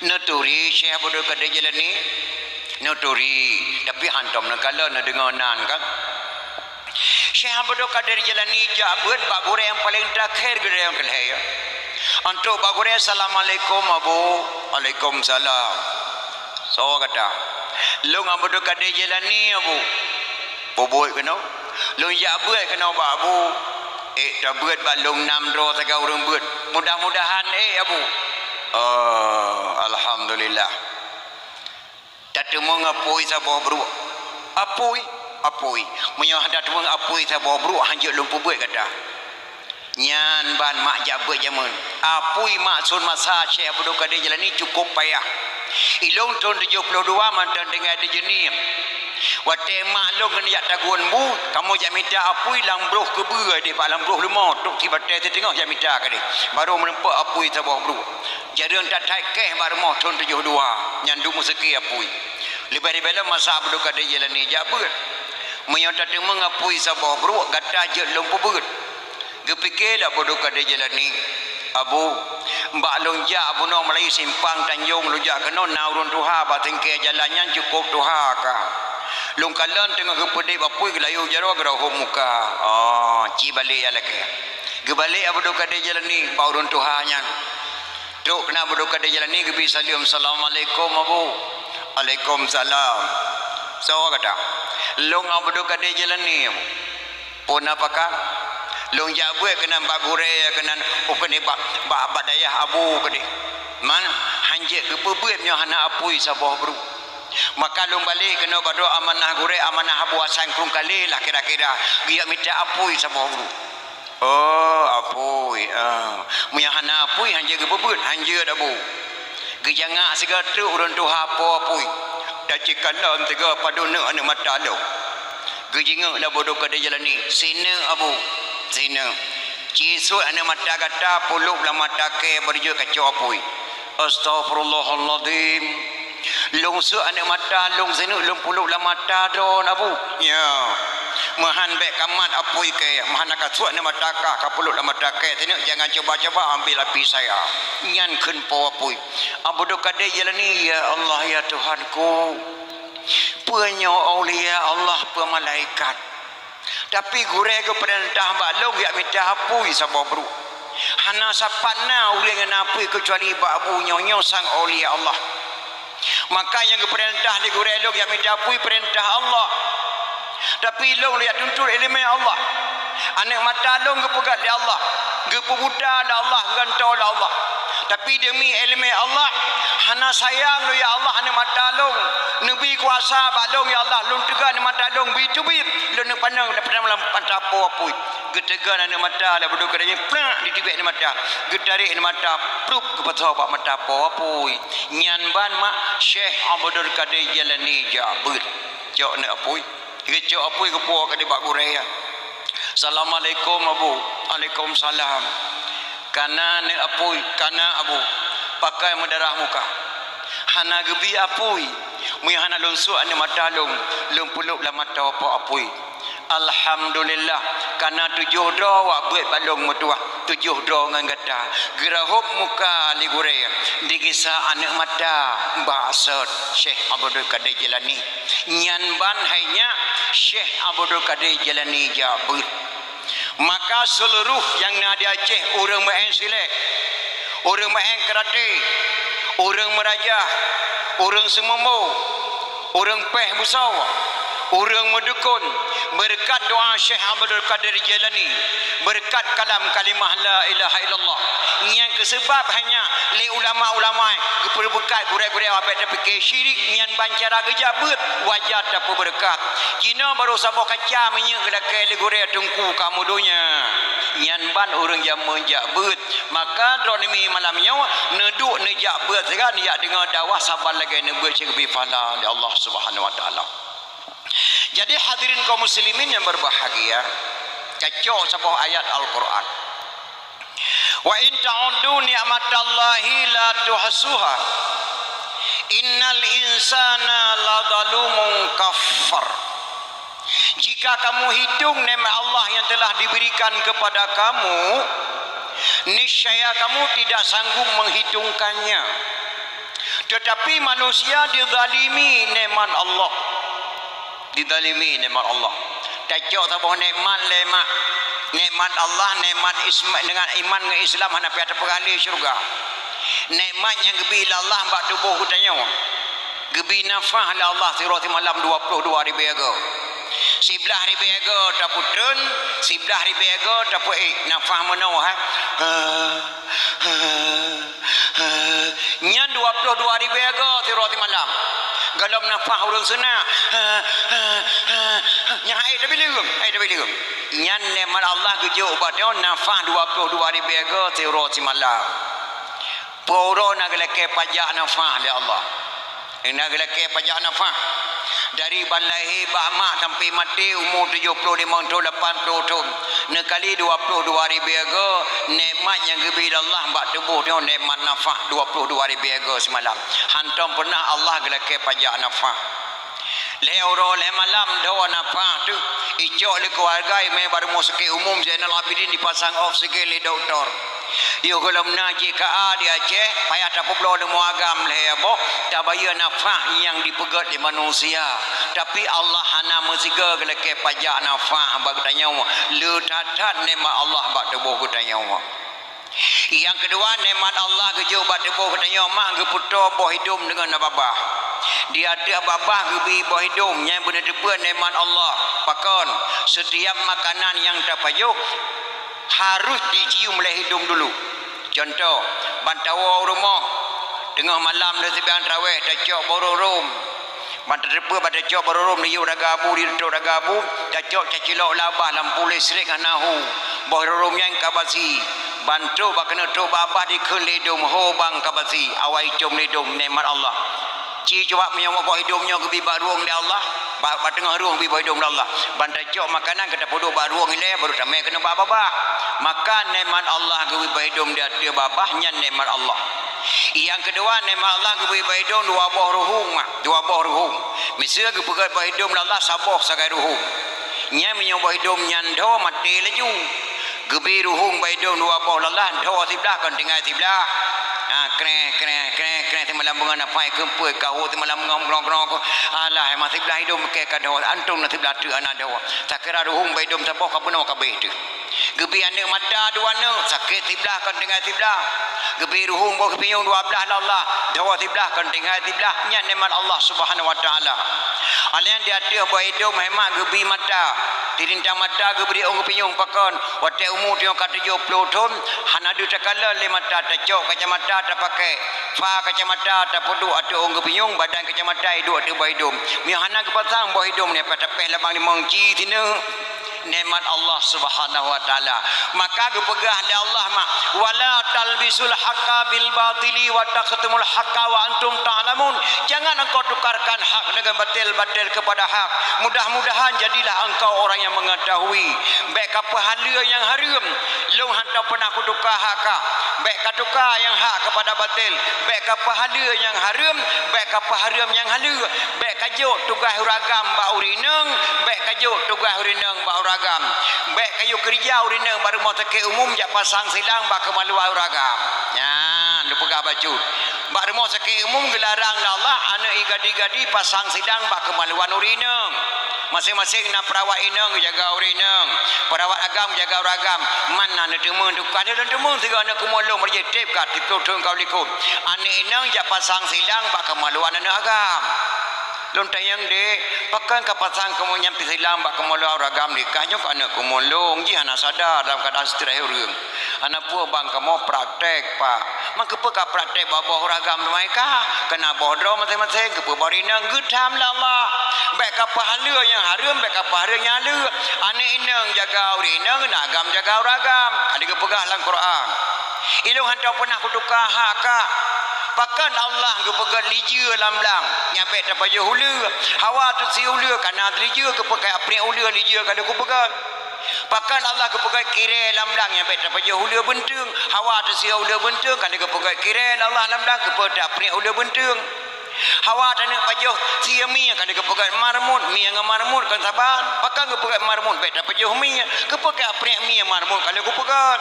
Neuturi Syekh Abdul Qadir Jailani? Neuturi, tapi hantom neukalon neudeungoe nan kan. Syekh Abdul Qadir Jailani jak beuet bak gurèe nyang paleng terakhir gurèe nyang keu lhèe. Entok bak gurèe, "Assalamualaikum, Abu." "Waalaikumsalam." "Soe gata?" "Lôn Abdul Qadir Jailani, Abu." "Peubuet keunoe?" "Lôn jak beuet keunoe bak Abu." "Ék tabeuet bak lôn nam droe sagai ureueng beuet." "Mudah-mudahan ék, Abu." "Oh, alhamdulillah." Tateumeung apui saboh bruek. Apui, apui. Meunyoe hana tateumeung apui saboh bruek, hanjeuet lôn peubeuet gata. Nyan ban mak jak beuet jameun. Apui maksud masa Syekh Abdul Qadir Jailani cukup payah. Ilôn thon tujoh ploh dua mantong tinggai di Jeuniem. Watèe mak lôn keuneuk jak tagun bu, kamoe jak mita apui lam broh keubeue deh, bak lam broh leumo, trok sibatèe siteungoh jak mita keudeh. Barô meurumpok apui saboh bruek. Jareueng that-that kèh bak rumoh thon tujoh dua, nyan duek meuseuki apui. Leubeh-leubeh lom masa Abdul Qadir Jailani jak beuet. Meunyoe tateumeung apui saboh bruek, gata jeuet lôn peubeuet. Geupike lé Abdul Qadir Jailani, "Abu, bak lôn jak bunoe meulayeue simpang Tanjong lôn jak keunoe na ureueng tuha bak singkée jalan nyan cukôp tuha ka. Lôn kalon teungoh geupeudeb apui geulayeue jaroe geurahom muka." Oh, ci balek jak lakèe. Geubalek Abdul Qadir Jailani bak ureueng tuha nyan. Trok keunan Abdul Qadir Jailani geubri saleuem, "Assalamualaikum, Abu." "Waalaikumsalam." "Soe gata?" "Lôn Abdul Qadir Jailani, Abu." "Peue na pakat?" "Lôn jak beuet keunan bak gurèe keunan, u keunan bak, bak, bak dayah Abu keudeh. Man, hanjeuet geupeubeuet meunyoe hana apui saboh bruek. Maka lôn balek keunoe bak droe amanah gurèe, amanah Abu Hasan Krueng Kalé lah kira-kira, geujak mita apui saboh bruek." "Oh, apui, ah. Meunyoe hana apui, hanjeuet geupeubeuet." "Hanjeuet, Abu." Geujangak sigoe treuk ureueng tuha po apui. "Tacikalon sigoe padub neuk aneuk mata lôn." Geujingok lé Abdul Qadir Jailani, "Sineuk, Abu, sineuk. Ci sut aneuk mata gata pulôb lam mata kèe bak jeuet kacok apui." "Astaghfirullahalazim. Lôn sut aneuk mata lôn sineuk lôn pulôb lam mata droen, Abu." "Nyo. Meuhan bèk ka mat apui kèe, meuhan ka sut aneuk mata kah ka pulôb lam mata kèe sineuk, jangan cuba-cuba ambil api saya." Nyan kheun po apui. Abdul Qadir Jailani, "Ya Allah, ya Tuhanku. Peue nyoe aulia Allah, peue malaikat. Tapi gurèe geupeurintah bak lôn jak mita apui saboh bruek. Hana sapat na ureueng nyang na apui keucuali bak Abu nyoe, nyoe sang aulia Allah. Maka nyang geupeurintah lé gurèe lôn jak mita apui peurintah Allah. Tapi lôn lôn jak tuntut ileumèe Allah. Aneuk mata lôn geupeugöt lé Allah, geupeubuta lé Allah, geugantoe lé Allah. Tapi deumi ileumèe Allah, hana sayang lôn, ya Allah, aneuk mata lôn. Neubi kuasa bak lôn, ya Allah, lôn teuga aneuk mata lôn, bi teubiet lôn neuk pandang, neuk pandang lam mata po apui." Geuteuga aneuk mata lé Abdul Qadir, plak, diteubiet aneuk mata. Geutarek aneuk mata, plup, geupasoe bak mata po apui. Nyan ban mak Syekh Abdul Qadir Jailani jak beuet. Cok aneuk apui. Geucok apui geupuwoe keudeh bak gurèe. "Assalamualaikum, Abu." "Waalaikumsalam." Kana aneuk apui, kana abu, pakai meudarah muka. Hana geubi apui, meunyoe hana lôn suet aneuk mata lôn, lôn peulop lam mata po apui. Alhamdulillah, kana tujoh droe wak beuet bak lôn meutuwah, tujoh droe ngon gata. Geurahop muka lé gurée, digisa aneuk mata bak sot Syekh Abdul Qadir Jailani. Nyan ban hai nyak Syekh Abdul Qadir Jailani jak beuet. Maka seuluruh nyang na di Aceh, ureuëng meu'én silek, ureuëng meu'én karate, ureuëng meurajah, ureuëng seumumbo, ureuëng péh busoe, ureuëng meudukon, beureukat doa Syekh Abdul Qadir Jailani, beureukat kalam kalimah la ilaha illallah. Nyang keuseubab hai nyak lé ulama-ulama geupeureubekat gurée-gurée abék tapike syirik, nyan ban cara geujak beuet wajar tapeubeureukat. Jinoe barô saboh kaca minyeuk geulakée lé gurée teungku kamoe donya. Nyan ban ureuëng jameun jak beuet. Maka droeneuh mi malam nyoe neuduek neujak beuet sigoe neujak deungoe dakwah saban lagée neubeuet cit geubri pahala lé Allah Subhanahu wa Taala. Jadi hadirin kaum muslimin yang berbahagia, cacok saboh ayat Al-Quran. "Wa in ta'uddu ni'matallahi la tuhsuha. Innal insana la zalumun kafar." Jika kamu hitung nikmat Allah yang telah diberikan kepada kamu, niscaya kamu tidak sanggup menghitungkannya. Tetapi manusia dizalimi nikmat Allah. Dizalimi nikmat Allah. Tacok saboh nikmat lé mak. Nikmat Allah, nikmat isma-, dengan iman ngon Islam hana payah tapeugah lé syeuruga. Nikmat nyang geubi lé Allah bak tuboh geutanyoe. Geubi nafah lé Allah sidroe simalam dua ploh dua ribée goe. Siblaih ribée goe tapeutrön, siblaih ribée goe tapeuék, nafah meunoe, ha. Ha, ha, ha. Nyan dua ploh dua ribée goe sidroe simalam. Gohlom nafah ureuëng seunah. Ha, ha, ha, ha. Nyan hai tabileuem, hai tabileuem. Nyan nikmat Allah geujok bak tanyoe nafah dua ploh dua ribée goe sidroe simalam. Peue uroe na geulakée pajak nafah lé Allah. Na geulakée pajak nafah. Dari ban lahé bak mak sampai maté umu tujoh ploh limong thon, lapan ploh thon. Neukali dua ploh dua ribée goe nikmat nyang geubi lé Allah bak tuboh nyoe nikmat nafah dua ploh dua ribée goe simalam. Hantom pernah Allah geulakée pajak nafah. Lhée uroe lhée malam dhoe nafah teuh. Icok lé keuluwarga imé bak rumoh sakét umum Zainal Abidin dipasang oksigen lé dokto. Yoh gohlom na J K A di Aceh, payah tapeubloe leumo agam lhée boh, tabayeue nafah nyang dipeugét lé manusia. Tapi Allah hana meusigoe geulakée pajak nafah bak geutanyoe. Le that-that nikmat Allah bak tuboh geutanyoe. Nyang keudua, nikmat Allah geujok bak tuboh geutanyoe mak geupeutoe boh idom deungon babah. Di ateueh babah geubi boh idom, nyan beuneuteupeu nikmat Allah. Pakon? Setiap makanan nyang tapajoh harus dicium lé idom dulu. Contoh, ban tawoe u rumoh, teungoh malam lheueh seumayang tarawéh tacok boh rôm-rôm. Ban tateupeue ban tacok boh rôm, neuyue raga bu, direutôk raga bu, tacok tacilok lam babah lampu listrik hana hu. Boh rôm nyan ka basi. Ban trok bak keuneuk trok babah dikheun lé idom, ho bang ka basi, awai com lé idom, nikmat Allah. Ci cuba meunyoe boh idom nyoe geubi bak rueng lé Allah, bak, bak teungoh rueng geubi boh idom lé Allah. Ban tacok makanan ka tapeuduek bak rueng ilée, baru tamé keuneuk bak babah. Maka nikmat Allah geubi boh idom di ateueh babah, nyan nikmat Allah. Nyang keudua, nikmat Allah geubri bak idom dua boh ruhueng, dua boh ruhueng. Miseue geupeugét bak idom lé Allah saboh sagai ruhueng. Nyan meunyoe bak idom nyan dhoe maté laju. Geubri ruhueng bak idom dua boh lé Allah, dhoe siblaih kon tinggai siblaih. Ha, kreh, kreh, kreh, kreh, simalam beungoh nafai keumpui, kahô simalam beungoh grong-grong. Alah, ma siblaih idom keu ka dhoe, antom na siblaih teuk hana dhoe. Takira ruhueng bak idom saboh ka bunoe ka abéh teuk. Geubri aneuk mata dua neuk, sakét siblaih kon tinggai siblaih. Geubri ruhueng boh geupinyueng dua blaih lé Allah, dhoe siblaih kon tinggai siblaih, nyan nikmat Allah Subhanahu wa Taala. Alèh nyan di ateueh boh idom hai mak geubri mata, tirintang mata geubri ôn geupinyueng pakon, watèe umu tanyoe ka tujoh ploh thon, hana deuh takalon lé mata, tacok kacamata tapakèk, fa kacamata tapeuduek ateueh ôn geupinyueng, badan kacamata iduek ateueh boh idom. Meunyoe hana geupasang boh idom nyan, pat tapéh lam limong ji sineuk. Nikmat Allah Subhanahu wa Taala. Maka geupeugah lé Allah ma, "Wala talbisul haqqa bil batili wa taktumul haqqa wa antum ta'lamun." Jangan engkau tukarkan hak dengan batil, batil kepada hak. Mudah-mudahan jadilah engkau orang yang mengetahui. Bék kapeuhaleue nyang hareuem. Lôn hana pernah kutuka hak kah. Bék katuka nyang hak kepada batil. Bék kapeuhaleue nyang hareuem. Bék kapeuhareuem nyang haleue. Bék kajok tugaih ureueng agam bak ureueng inong, bék kajok tugaih ureueng inong bak ureueng agam. Bék kayue keurija ureueng inong bak rumoh sakét umum jak pasang silang bak keumaluan ureueng agam. Nyan, lôn peugah bacut. Bak rumoh sakét umum geularang lé Allah, aneuk ie gadi-gadi pasang silang bak keumaluan ureueng inong. Maséng-maséng na peurawat inong geujaga ureueng inong, peurawat agam geujaga ureueng agam. Man na neuteumé, tugaih lôn teumé sigoe aneuk keumulong meurajih trép ka tiga thon ka likot. Aneuk inong jak pasang silang bak keumaluan aneuk agam. Lôn tanyong, "Dek, pakon kapasang kamoe nyan pih silang bak keumaluan ureueng agam dikah nyoe keu aneuk keumulong jih hana sadar dalam keuadaan seutirah ureueng? Hana peue bang kamoe praktek, Pak." "Man keupeue kapraktek bak boh ureueng agam teuma kah? Keu na boh droe maséng-maséng, keupeue bak ureueng inong?" Geutham lé Allah, "Bék kapeuhaleue nyang hareuem, bék kapeuhareuem nyang haleue. Aneuk inong jaga ureueng inong, aneuk agam jaga ureueng agam." Ka lheueh geupeugah lam Quran. Ilôn hana pernah kutuka hak kah. Pakon Allah geupeugét lijeue lam blang, nyan bék tapajoh uleue. Hawa teusie uleue, ka na lijeue, keupeue kajak priek uleue lijeue ka lheueh kupeugét? Pakon Allah geupeugét kirée lam blang, nyan bék tapajoh uleue beunteung. Hawa teusie uleue beunteung, ka lheueh geupeugét kirée lé Allah lam blang, keupeue tapriek uleue beunteung? Hawa taneuk pajoh sie mie, ka lheueh geupeugét marmut, mie ngon marmut kon saban. Pakon geupeugét marmut bék tapajoh mie, keupeue kajak priek mie marmut ka lheueh kupeugét?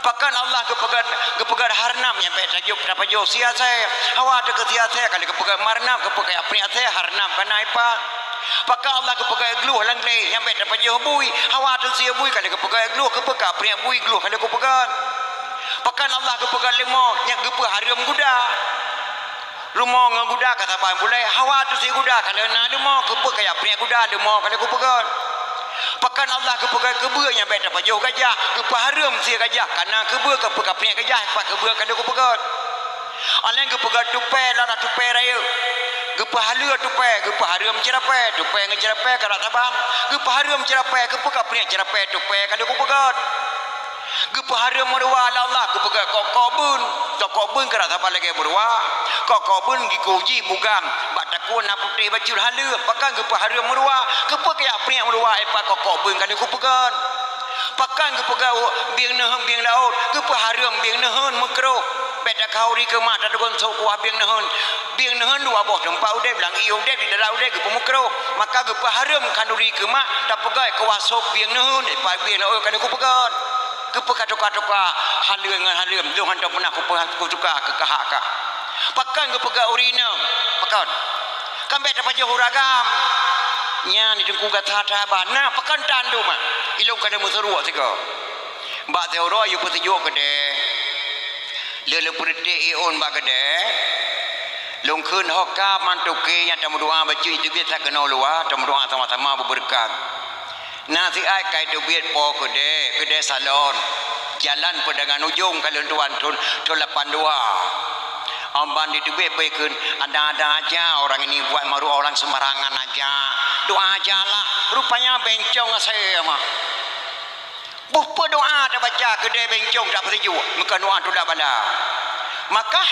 Pakon Allah geupeugét, geupeugét harnab nyan bék tajoh, tapajoh sie asée? Hawa teuh keu sie asée ka lheueh geupeugét marnab, keupeue kajak priek asée, harnab ka na ipat? Pakon Allah geupeugét glueh lam glé nyan bék tapajoh bui? Hawa teuh sie bui ka lheueh geupeugét glueh, keupeue kajak priek bui glueh ka lheueh kupeugét? Pakon Allah geupeugét leumo nyan geupeuhareuem guda? Leumo ngon guda ka saban bulée, hawa teuh sie guda ka lheueh na leumo, keupeue kajak priek guda leumo ka lheueh kupeugét? Pakon Allah geupeugét keubeue nyan bék tapajoh gajah, geupeuhareuem sie gajah, ka na keubeue, keupeue kajak priek gajah, pat keubeue ka lheueh kupeugét? Alèh geupeugét tupée, lôn na tupée rayeuk. Geupeuhaleue tupée, geupeuhareuem ceurapée, tupée ngon ceurapée ka rot saban. Geupeuhareuem ceurapée, keupeue kajak priek ceurapée tupée ka lheueh kupeugét? Geupeuhareuem meuruwa lé Allah, geupeugét kok-kok beun. Kok-kok beun ka rot saban lagée meuruwa. Kok-kok beun gikeu jih bugang, bak takue na putéh bacut haleue. Pakon geupeuhareuem meuruwa? Keupeue kajak priek meuruwa ipat kok-kok beun ka lheueh kupeugét? Pakon geupeugét bieng neuheun bieng laôt? Geupeuhareuem bieng neuheun meukroh. Bék takhanduri keumak tateugon sôk kuah bieng neuheun. Bieng neuheun dua boh teumpat udeb, lam ié udeb, di darat udeb, geupeumeukroh. Maka geupeuhareuem khanduri keumak tapeugét kuah sôk bieng neuheun, ipat bieng laôt ka lheueh kupeugét? Keupeue katuka-tuka haleue ngon hareuem? Lôn hana pernah kupeugah, kutuka keu hak kah. Pakon geupeugét ureueng inong? Pakon? Kan bék tapajoh ureueng agam. Nyan di teungku gata that ban. Nah, pakon tan dum ah? Ilôn ka lheueh meusuruek sigoe. Bak siuroe yue peusijuek keudè. Lheueh lôn peureutek ié ôn bak keudè, lôn kheun ho ka man toke nyang tameudoa bacut teubiet that keunoe luwa, tameudoa sama-sama beubeureukat. Na siat ka iteubiet po keudè, keudè salon. Jalan Peudangan Ujong ka lôn tuan thon, thon lapan dua. Amban diteubiet peue kheun, ada-ada aja orang ini buat maru orang sembarangan aja. Doa aja lah. Rupanya bencong asai mah. Boh peue doa tabaca keudè bencong tapeusijuek, meukeun doa tulak bala. Maka,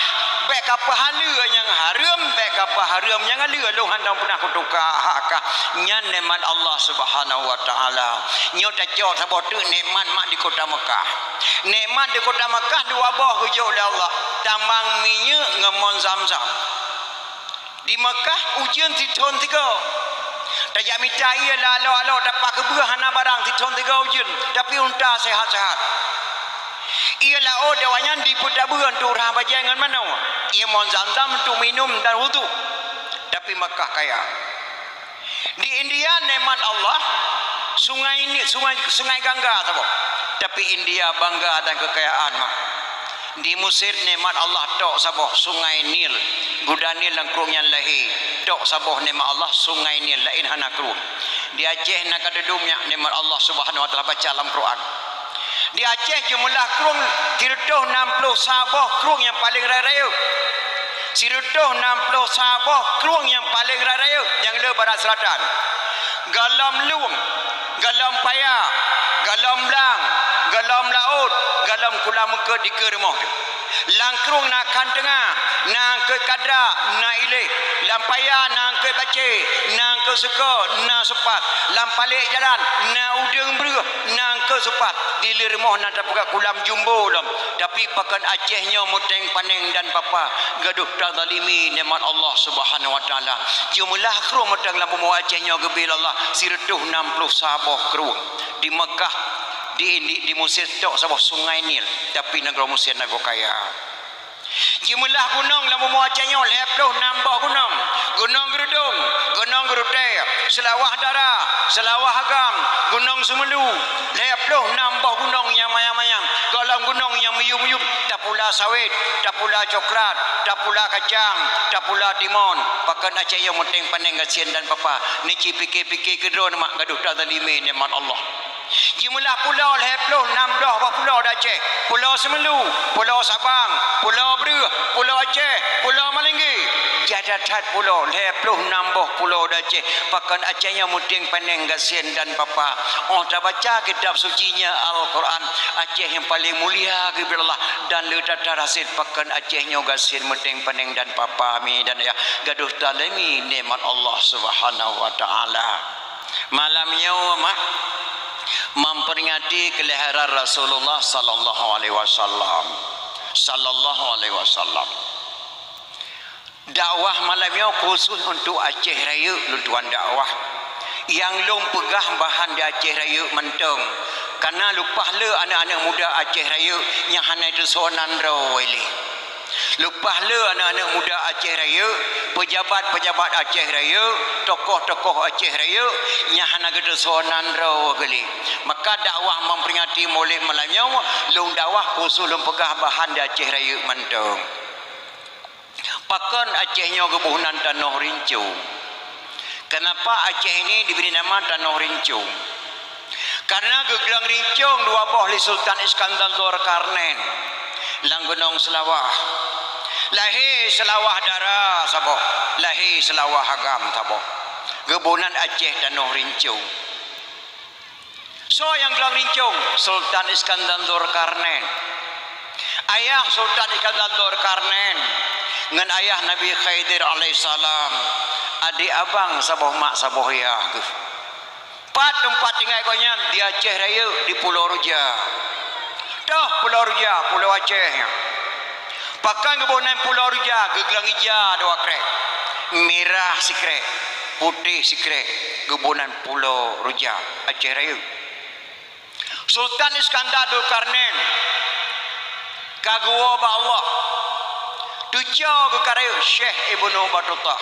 bék kapeuhaleue nyang hareuem, bék kapeuhareuem nyang haleue, lôn hana pernah kutuka hak kah. Nyan nikmat Allah Subhanahu wa Taala. Nyoe tacok saboh teuk nikmat mak di kota Mekah. Nikmat di kota Mekah dua boh geujok lé Allah, tamang minyeuk ngon mon Zamzam. Di Mekah ujeuen sithon sigoe. Tajak mita ié lam aloe-aloe, tapah keubeue hana barang, sithon sigoe ujeuen, tapi unta sehat-sehat. Ié laôt awaknyan dipeutabeu untuk rhah bajée ngon manoe. Ié mon Zamzam untuk minum dan wudhu. Tapi Mekah kaya. Di India nikmat Allah, sungai Ni-, sungai, sungai Gangga saboh. Tapi India bangga dan kekayaan mah. Di Mesir nikmat Allah tok saboh, sungai Nil. Guda Nil lam krueng nyan lahé. Tok saboh nikmat Allah, sungai Nil, laén hana krueng. Di Aceh na ka teudum nyak nikmat Allah Subhanahu wa Taala, baca lam Quran. Di Aceh jeumeulah krueng sireutôh nam ploh saboh krueng nyang paleng rayeuk-rayeuk. Sireutôh nam ploh saboh krueng nyang paleng rayeuk-rayeuk nyang le barat seulatan. Gohlom lueng, gohlom Paya, golom blang, golom laôt, golom kulam eungkôt dikeue rumoh teuh. Lam krueng na khan teunga, na eungkôt kadra, na iléh. Lam paya na eungkôt bacé, na eungkôt seuko, na supat. Lam palék jalan na udeueng breueh, na eungkôt supat. Di lheueh rumoh na tapeugah kulam jumbo lom. Tapi pakon Aceh nyoe meuténg paneng dan papa, gadôh tazalimi nikmat Allah Subhanahu wa Taala. Jeumeulaih krueng meuténg lam bumoe Aceh nyoe geubri lé Allah sireutôh nam ploh saboh krueng. Di Meukah, di, di, di Mesir tok saboh Sungai Nil, tapi nanggroe Mesir nanggroe kaya. Jeumeulaih gunong lam bumoe Aceh nyoe lhèe ploh nam boh gunong. Gunong Geureudong, Gunong Geurutée, Seulawah Dara, Seulawah Agam, Gunong Seumeulu, lhèe ploh nam boh gunong nyang manyang-manyang, golom gunong nyang miyueb-miyueb, tapula sawét, tapula coklat, tapula kacang, tapula timon. Pakon Aceh nyoe meuténg paneng gasien dan papa. Neuci pike-pike keudroe mak gadôh tazalimi nikmat Allah. Jeumeulaih pulo lhèe ploh nam boh pulo di Aceh. Pulo Seumeulu, Pulo Sabang, Pulo Breueh, Pulo Aceh, Pulo Malinggé. Jah that-that pulo, lhèe ploh nam boh pulo di Aceh. Pakon Aceh nyoe meuténg paneng gasien dan papa. Oh tabaca kitab suci nyan Al-Quran, Aceh nyang paleng mulia geubri Allah dan le that-that hasé pakon Aceh nyoe gasien meuténg paneng dan papa mi dan ayah gadôh tazalimi nikmat Allah Subhanahu wa Taala. Malam nyoe mak memperingati kelahiran Rasulullah sallallahu alaihi wasallam. Sallallahu alaihi wasallam. Dakwah malam nyoe khusus untuk Aceh Rayeuk lôn tuan dakwah. Nyang lôn peugah bahan di Aceh Rayeuk mantong. Karena leupah le aneuk-aneuk muda Aceh Rayeuk nyang hana teusoe nan droe lé. Leupah le aneuk-aneuk muda Aceh Rayeuk, peujabat-peujabat Aceh Rayeuk, tokoh-tokoh Aceh Rayeuk nyang hana geuteusoe nan droe lé. Maka dakwah memperingati Maulid malam nyoe, lôn dakwah khusus lôn peugah bahan di Aceh Rayeuk mantong. Pakon Aceh nyoe geuboh nan tanoh rincong? Kenapa Aceh ini diberi nama tanoh rincong? Karena geuglöng rincong dua boh lé Sultan Iskandar Zulkarnain lam Gunong Seulawah. Lahé Seulawah Dara saboh, lahé Seulawah Agam saboh. Geuboh nan Aceh tanoh rincong. Soe nyang glöng rincong? Sultan Iskandar Zulkarnain. Ayah Sultan Iskandar Zulkarnain ngon ayah Nabi Khidir alaihissalam, adék abang saboh mak saboh yah geuh. Pat teumpat tinggai gobnyan? Di Aceh Rayeuk, di Pulo Ruja. Toh Pulo Ruja, Pulo Aceh nyan. Pakon geuboh nan Pulo Ruja? Geuglöng ija dua krek, mirah sikrek, putéh sikrek, geuboh nan Pulo Ruja, Aceh Rayeuk. Sultan Iskandar Zulkarnain ka geuwoe bak Allah, teucok geukareueng Syekh Ibnu Batutah.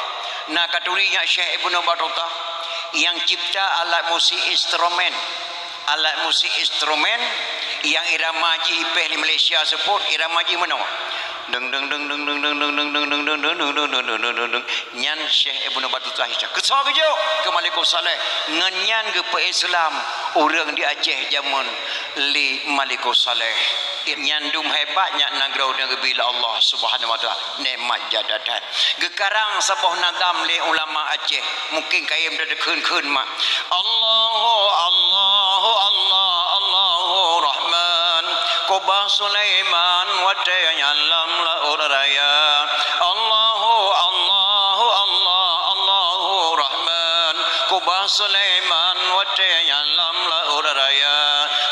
Na ka turi nyak Syekh Ibnu Batutah nyang cipta alat musik instrumen. Alat musik instrumen nyang irama jih ipéh di Malaysia seupôt, irama jih meunoe. Deng, deng, deng. Nyan Syekh Ibnu Batutah Hijrah. Keusoe geujok keu Malikul Saleh. Ngon nyan geupeu-Islam ureuëng di Aceh jameun lé Malikul Saleh. Nyan dum hebat nyan nanggroe nyang geubri lé Allah Subhanahu wa Taala nikmat jadatan. Geukarang saboh nazam lé ulama Aceh, mungken kayém tateukheun-kheun mak. Allahu, Allahu, Allah, Allahu Rahman. Kubah Sulaiman watée nyan lam laôt raya. Allahu, Allahu, Allah, Allahu Rahman. Kubah Sulaiman watée nyan lam laôt raya.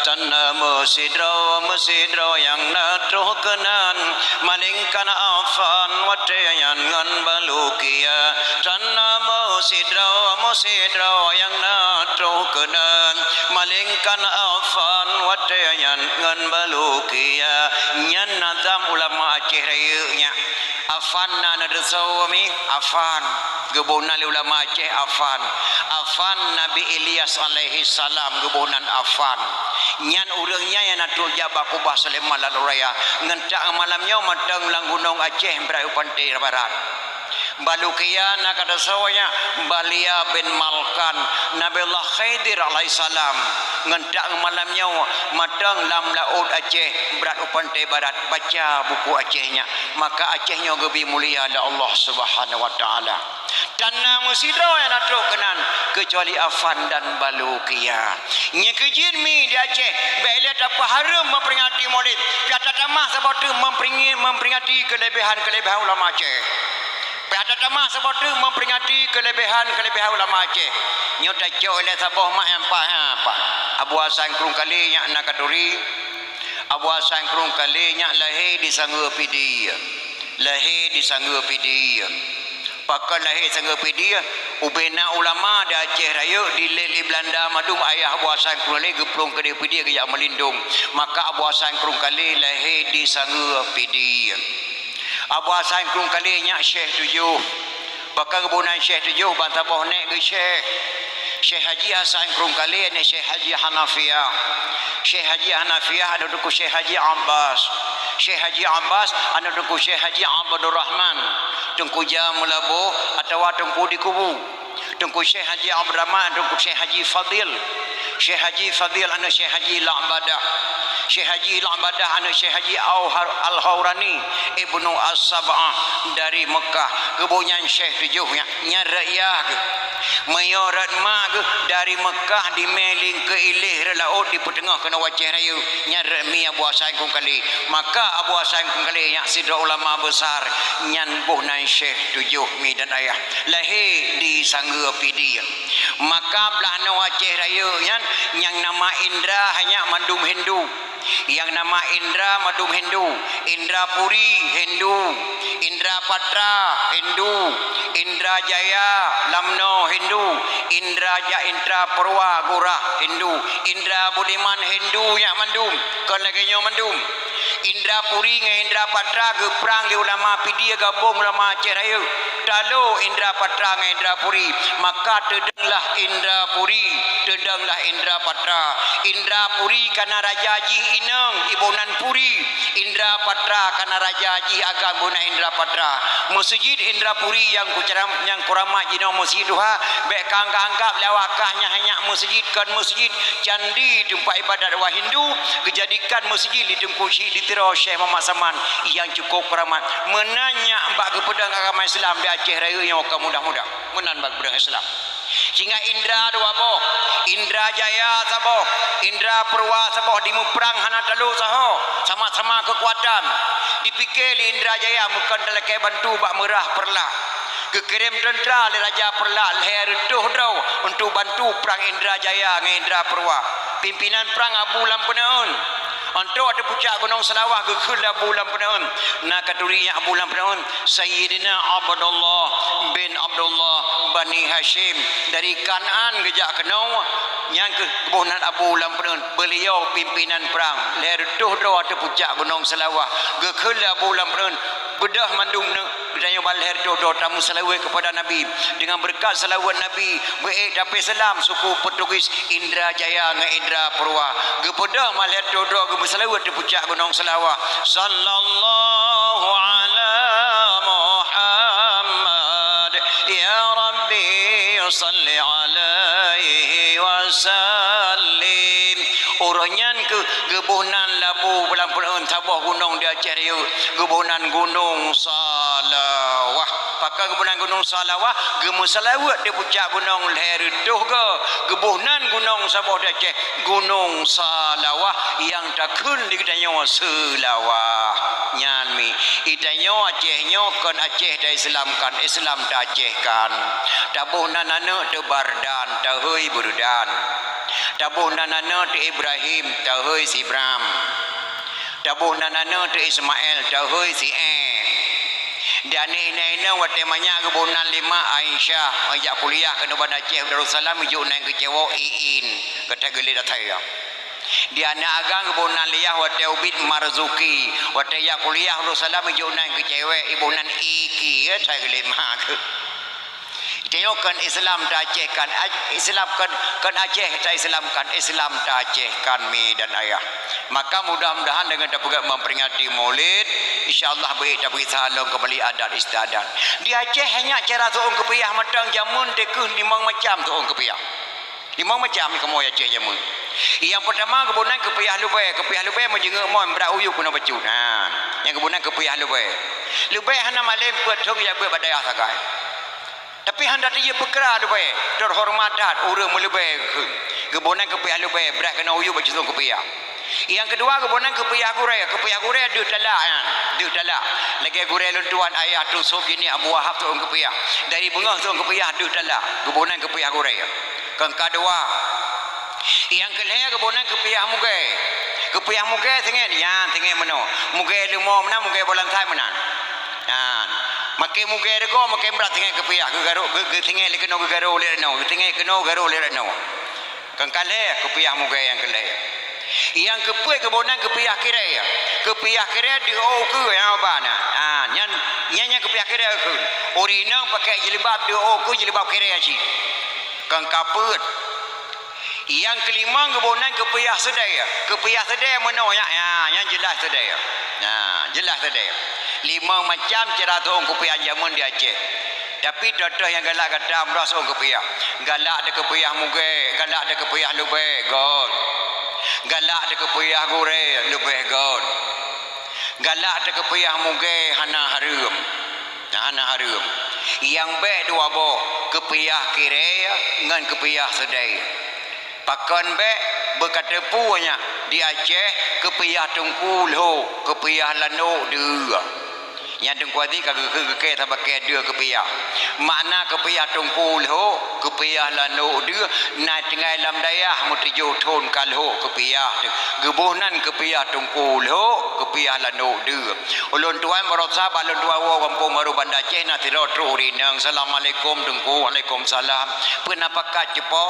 Tan na meusidroe, meusidroe nyang na troh keunan, malingkan Afan watée nyan ngon Balukia. Tan na meusidroe, meusidroe nyang na troh keunan, malingkan Afan watée nyan ngon Balukia. Nyan nazam ulama Aceh Rayeuk nyan. Afan na neuteusoe mi, Afan. Geuboh nan lé ulama Aceh Afan. Afan Nabi Ilyas alaihi salam geuboh nan Afan. Nyan ureuëng nyan nyang na troh jak bak kubah Sulaiman laôt raya. Ngon tak malam nyoe mantong lam gunong Aceh brat u pantai barat. Balukia na ka teusoe nyan, Balia bin Malkan, Nabiullah Khidir alaihissalam. Ngon tak malam nyoe mantong lam laôt Aceh brat u pantai barat, baca buku Aceh nyan. Maka Aceh nyoe geubri mulia lé Allah Subhanahu wa Taala. Tan na meusidroe nyang na trok keunan, keucuali Afan dan Balukia. Nyan keuh jih mi di Aceh, bèk lé tapeuhareuem meuperingati Maulid. Pih tatamah saboh teuk meuperingati, meuperingati keuleubehan-keuleubehan ulama Aceh. Pih tatamah saboh teuk meuperingati keuleubehan-keuleubehan ulama Aceh. Nyoe tacok lé saboh mak nyang paih apa. Abu Hasan Krueng Kalé nyan na katuri. Abu Hasan Krueng Kalé nyan lahé di Sangeue Pidie. Lahé di Sangeue Pidie. Pakon lahé Sangeue Pidie? Ubena ulama di Aceh Rayeuk dilèe lé Beulanda mandum, ayah Abu Hasan Krueng Kalé geuplueng keudéh Pidie geujak meulindong. Maka Abu Hasan Krueng Kalé lahé di Sangeue Pidie. Abu Hasan Krueng Kalé nyan Syekh tujoh. Pakon geuboh nan Syekh tujoh? Ban saboh nèk geuh Syekh. Syekh Haji Hasan Krueng Kalé, nèk Syekh Haji Hanafiah. Syekh Haji Hanafiah aneuk teungku Syekh Haji Abbas. Syekh Haji Abbas aneuk teungku Syekh Haji Abdurrahman. Teungku Jah Meulaboh atawa Teungku Dikubu. Teungku Syekh Haji Abdurrahman, Teungku Syekh Haji Fadil. Syekh Haji Fadil aneuk Syekh Haji La'badah. Syekh Haji La'badah aneuk Syekh Haji Auhar-, Al-Haurani Ibnu As-Sab'ah dari Meukah. Geuboh nyan Syekh tujoh nyan, nyan rot yah geuh. Meunyoe rot mak geuh dari Meukah dimé lingkeu iléh rot laôt dipeuteungoh keunoe u Aceh Rayeuk, nyan rot mi Abu Hasan Krueng Kalé. Maka Abu Hasan Krueng Kalé nyan sidroe ulama beusar, nyan boh nan Syekh tujoh mi dan ayah. Lahé di Sangeue Pidie. Maka blah noe Aceh Rayeuk nyan, nyang nama Indra nyan mandum Hindu. Nyang nama Indra mandum Hindu. Indra Puri Hindu. Indra Patra Hindu. Indra Jaya lam noe Hindu. Indra Ja-, Indra Purwa Gurah Hindu. Indra Budiman Hindu nyan mandum. Kon lagèe nyoe mandum. Indra Puri ngon Indra Patra geuprang lé ulama Pidie, gabong ulama Aceh Rayeuk. Talo Indra Patra ngon Indra Puri, maka teudonglah Indra Puri, teudonglah Indra Patra. Indra Puri kana raja jih inong, iboh nan Puri. Indra Patra kana raja jih agam, iboh nan Indra Patra. Meuseujid Indra Puri nyang kuceram-, nyang kuramat jinoe meuseujid tuha, bèk ka anggab-anggab lé awak kah nyan hanya meuseujid, kon meuseujid. Candi teumpat ibadat awak Hindu geujadikan meuseujid di Teungku Chik di Tiro Syekh Muhammad Saman nyang cukup keuramat. Meunan nyan bak geupeudong agama Islam di Aceh Rayeuk nyoe kon mudah-mudah. Meunan bak geupeudong Islam. Sehingga Indra dua boh, Indra Jaya saboh, Indra Purwa saboh, dimeuprang hana talo saho, sama-sama keukuatan. Dipike lé Indra Jaya meukon talakèe bantu bak meurah Peureulak. Geukirém teuntra lé Raja Peureulak lhèe reutôh droe untuk bantu prang Indra Jaya ngon Indra Purwa. Pimpinan prang Abu Lam Peuneuen. Ôh trôk ateueh pucak Gunong Seulawah geukheun lé Abu Lam Peuneuen. Na katuri nyan Abu Lam Peuneuen, Sayyidina Abdullah bin Abdullah Bani Hasyim dari Kanaan geujak keunoe, nyan keuh geuboh nan Abu Lam Peuneuen. Beuliau pimpinan prang lhèe reutôh droe ateueh pucak Gunong Seulawah. Geukheun lé Abu Lam Peuneuen, beudôh mandum neu-, geutanyoe ban lhèe reutôh droe tameuseulaweuet keupada Nabi. Deungon beureukat seulaweuet Nabi, beu-ék tapeuseulamat suku Portugis Indra Jaya ngon Indra Purwa. Geupeudong ban lhèe reutôh droe geumeuseulaweuet di pucak Gunong Seulawah. Sallallahu ala Muhammad, ya Rabbi salli alaihi wasallim. Uroe nyan keuh geuboh nan lé Abu Lam Peuneuen saboh gunong di Aceh Rayeuk, geuboh nan Gunong Seulawah. Pakon geuboh nan Gunong Seulawah? Geumeuseulaweuet di pucak gunong lhèe reutôh goe. Geuboh nan gunong saboh di Aceh, Gunong Seulawah nyang takheun lé geutanyoe Seulawah. Nyan mi, geutanyoe Aceh nyoe kon Aceh ta-Islamkan, Islam ta-Acehkan. Taboh nan aneuk teuh Bardan, tahôi Beureudan. Taboh nan aneuk teuh Ibrahim, tahôi Sibram. Taboh nan aneuk teuh Ismail, tahôi si Éh. Di aneuk inong-inong watèe manyak geuboh nan lé mak Aisyah, jak kuliah keunoe Banda Aceh Darussalam, ijok nan keu cewek Iin, ka that geulet asai ya. Di aneuk agam geuboh nan lé yah watèe ubit Marzuki, watèe jak kuliah Darussalam ijok nan keu cewek, iboh nan Iki, ka that geulet mak keuh. Tanyoe kon Islam ta-Acehkan, Islam kon, kon Aceh ta-Islamkan, Islam ta-Acehkan mi dan ayah. Maka mudah-mudahan deungon tapeugah memperingati Maulid, insya Allah beu-ék tapeugisa lom keumbali adat istiadat. Di Aceh hanya cara tu'ueng keupiah mantong, jameun teuh keuh limong macam tu'ueng keupiah. Limong macam kamoe Aceh jameun. Nyang peurtama geuboh nan keupiah lubèe, keupiah lubèe meujeungeuk mon brat u yup keunoe bacut. Ha, nyang geuboh nan keupiah lubèe. Lubèe hana malém peuet thon jak beuet bak dayah sagai. Tapi hana teupeukra leubeh, teuhoreumat that ureuëng meuleubeh keu. Geuboh nan keupiah leubeh, brat keunoe u yup bak cusong keupiah. Nyang keudua geuboh nan keupiah gurée, keupiah gurée deuh talak nyan, deuh talak. Lagée gurée lôn tuan ayah tu sôb jinih Abu Wahab tu keupiah. Dari beungoh tu keupiah deuh talak, geuboh nan keupiah gurée. Keu nyang keudua, nyang keulhée geuboh nan keupiah mugée. Keupiah mugée singet, nyan singet meunoe. Mugée leumo meunan, mugée boh lansai meunan. Nyan. Makin mugée reugoe, makin brat singet keupiah. Geugarok, geu-, geusinget lé keunoe, geugarok lé reunoe. Geusinget keunoe, garok lé reunoe. Keu nyang keulhée, keupiah mugée nyang keulhée. Nyang keupeuet geuboh nan keupiah kirée. Keupiah kirée deuh ôk keue nyang ba na. Ha, nyan, nyan, nyan keupiah kirée keu. Ureuëng inong pakai jilbab deuh ôk keue jilbab kirée cit. Keu nyang keupeuet. Nyang keulimong geuboh nan keupiah seudée. Keupiah seudée meunoe nyan, ya, nyan jeulaih seudée. Nah, jeulaih seudée. Limong macam cara tuong keupiah jameun di Aceh. Tapi toh-toh nyang galak gata meurasa keupiah. Galak teuh keupiah mugée, galak teuh keupiah leubeh, göt. Galak teuh keupiah gurée, leubeh göt. Galak teuh keupiah mugée hana hareuem. Hana hareuem. Nyang bék dua boh, keupiah kirée ngon keupiah seudée. Pakon bék, beuka teupeu nyan di Aceh keupiah teungku lhok, keupiah lanok deuh. Nyan teungku Aziz ka geukheun geukée sabakai deuh keupiah. Makna keupiah teungku lhok, keupiah lanok deuh, na tinggai lam dayah meutujoh thon ka lhok keupiah teuh. Geuboh nan keupiah teungku lhok, keupiah lanok deuh. Ulôn tuan baroesa bak lôn tuan woe gampông barô Banda Aceh na sidroe trok ureuëng inong. Assalamualaikum teungku. Waalaikumsalam. Peue na pakat cupo?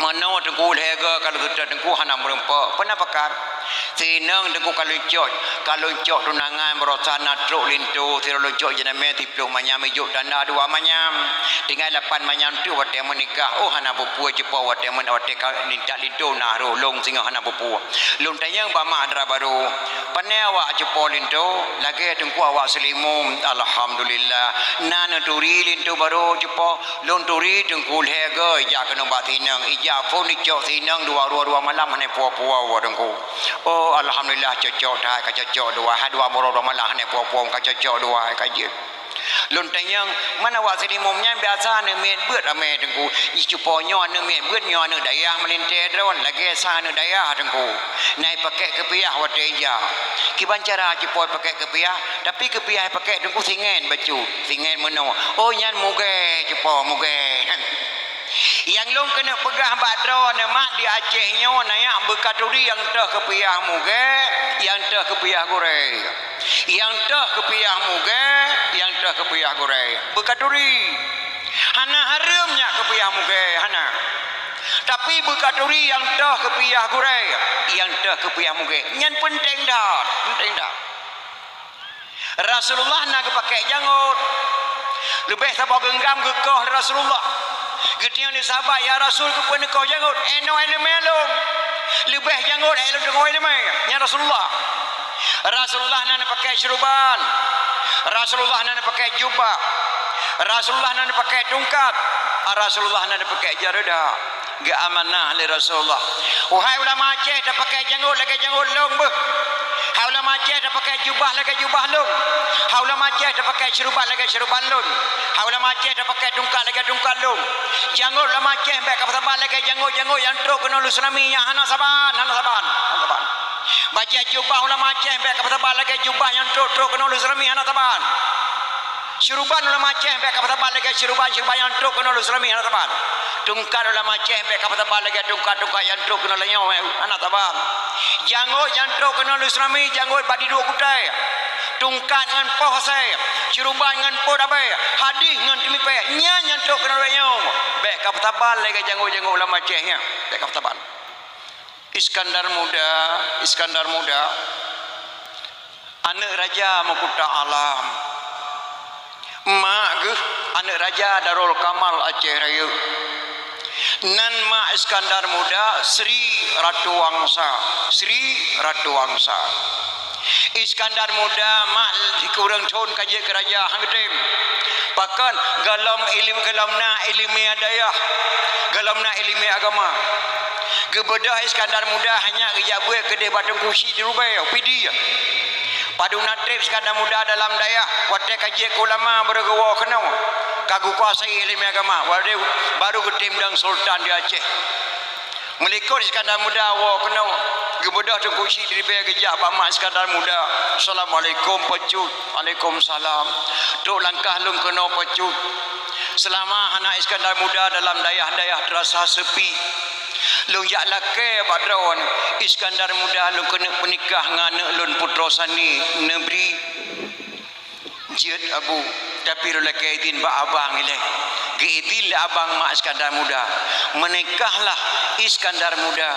Meunoe teungku lhée goe ka lôn seutôt teungku hana meurumpok. Peue na pakat? Si inong teungku ka lôn cok, ka lôn cok tunangan baroesa na trok linto, sidroe lôn cok jeunamé siplôh manyam ijok tanda dua manyam. Tinggai lapan manyam teuk watée meunikah. Oh hana peue-peue cupo watée meun watée ka lintak linto na roh lôn singoh hana peue-peue. Lôn tanyong bak mak dara barô, "Pane awak cupo linto?" "Lagée teungku awak seulimum." "Alhamdulillah. Na neuturi linto barô cupo?" "Lôn turi teungku lhée goe ijak keunoe bak si inong, ijak phon icok si inong dua uroe dua malam hana peue-peue woe teungku." "Oh alhamdulillah cocok that, ka cocok dua, hai dua uroe dua malam hana peue-peue ka cocok dua hai ka jeuet." Lôn tanyong, "Man awak seulimum nyan biasa aneuk miet beuet ramé teungku. Jicupo nyoe aneuk miet beuet nyoe aneuk dayah meulintée droe lagée sang aneuk dayah teungku. Na ipakék keupiah watée ija. Kiban cara cupo ipakék keupiah, tapi keupiah ipakék teungku singet bacut, singet meunoe." "Oh nyan mugée cupo mugée." Nyang lôn keuneuk peugah bak droeneuh mak di Aceh nyoe na nyak beukaturi nyang toh keupiah mugée, nyang toh keupiah gurée. Nyang toh keupiah mugée, nyang toh keupiah gurée. Beukaturi. Hana hareuem nyak keupiah mugée, hana. Tapi beukaturi nyang toh keupiah gurée, nyang toh keupiah mugée. Nyan peunteng that, peunteng that. Rasulullah na geupakék jangôt. Leubeh saboh geunggam geukoh lé Rasulullah. Geutanyong lé sahabat, "Ya Rasul, keupeue neukoh jangôt?" "Inoe iéleumé lôn. Leubeh jangôt, eh, lôn deungoe iéleumé." Nyan Rasulullah. Rasulullah na neupakék syeuruban. Rasulullah na neupakék jubah. Rasulullah na neupakék tungkat. Rasulullah na neupakék jareuda. Geuamanah lé Rasulullah. "Wahai ulama Aceh, tapakék jangôt lagée jangôt lôn beuh. Hai ulama Aceh, tapakék jubah lagée jubah lôn. Hai ulama Aceh, tapakék syeuruban lagée syeuruban lôn. Hai ulama Aceh, tapakék tungkat lagée tungkat lôn. Jangôt ulama Aceh bék kapeusaban lagée jangôt-jangôt nyang trok keunoe lôn seurami nyan hana saban, hana saban, hana saban. Bajée jubah ulama Aceh bék kapeusaban lagée jubah nyang trok-trok keunoe lôn seurami hana saban." Syeuruban ulama Aceh bék kapeusaban lagée syeuruban-syeuruban nyang trok keunoe lôn seurami hana saban. Tungkat ulama Aceh bék kapeusaban lagée tungkat-tungkat nyang trok keunoe lôn nyoe hana saban. Jangôt nyang trok keunoe lôn seurami jangôt bak diduek kutai. Tungkat ngon poh asée, syeuruban ngon poh dabée, hadih ngon teumipée, nyan nyang trok keunoe lôn nyoe. Bék kapeusaban lagée jangôt-jangôt ulama Aceh nyan. Bék kapeusaban. Iskandar Muda, Iskandar Muda, aneuëk raja meukuta alam. Mak geuh aneuëk raja Darul Kamal Aceh Rayeuk. Nan mak Iskandar Muda Sri Ratu Wangsa, Sri Ratu Wangsa. Iskandar Muda mak sikureueng thon ka jeuet keu raja han geutem. Pakon? Gohlom ileum-, gohlom na ileumé dayah, gohlom na ileumé agama. Geubeudôh Iskandar Muda hanya geujak beuet keudeh bak Teungku Chik di Rubée, Pidie. Padub na treb Iskandar Muda dalam dayah, watée ka jeuet keu ulama baru geuwoe keunoe. Ka geukuasai ileumèe agama, watée baru geutem dong sultan di Aceh. Meulikot Iskandar Muda woe keunoe, geubeudôh Teungku Chik di ribèe geujak bak mak Iskandar Muda. "Assalamualaikum, Pak Cut." "Waalaikumsalam." "Trok langkah lôn keunoe, Pak Cut. Seulama hana Iskandar Muda dalam dayah-dayah teurasa seupi. Lôn jak lakèe bak droeneuh, Iskandar Muda lôn keuneuk peunikah ngon aneuk lôn Putroe Sani, neubri." "Jeuet, Abu, tapi lôn lakèe idhin bak abang ilèe." Geuidhin lé abang mak Iskandar Muda. Meunikahlah Iskandar Muda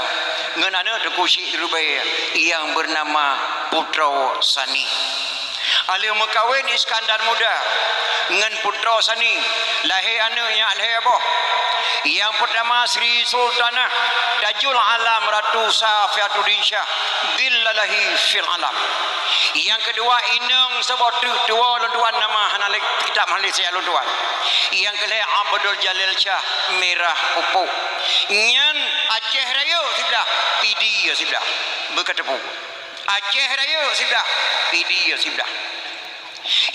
ngon aneuk Teungku Chik di ribèe nyang beunama Putroe Sani. Alheuh meukawen Iskandar Muda ngon Putroe Sani, lahé aneuk nyan lhèe boh. Nyang peurtama Sri Sultanah Tajul Alam Ratu Safiatuddin Syah, dhillalahi fil alam. Nyang keudua inong saboh treuk tuwoe lôn tuan, nama hana lé kitab, hana lé siat lôn tuan. Nyang keulhèe Abdul Jalil Syah, mirah pupuk. Nyan Aceh Rayeuk siblah, Pidie siblah. Beuka teupeu. Aceh Rayeuk siblah, Pidie siblah.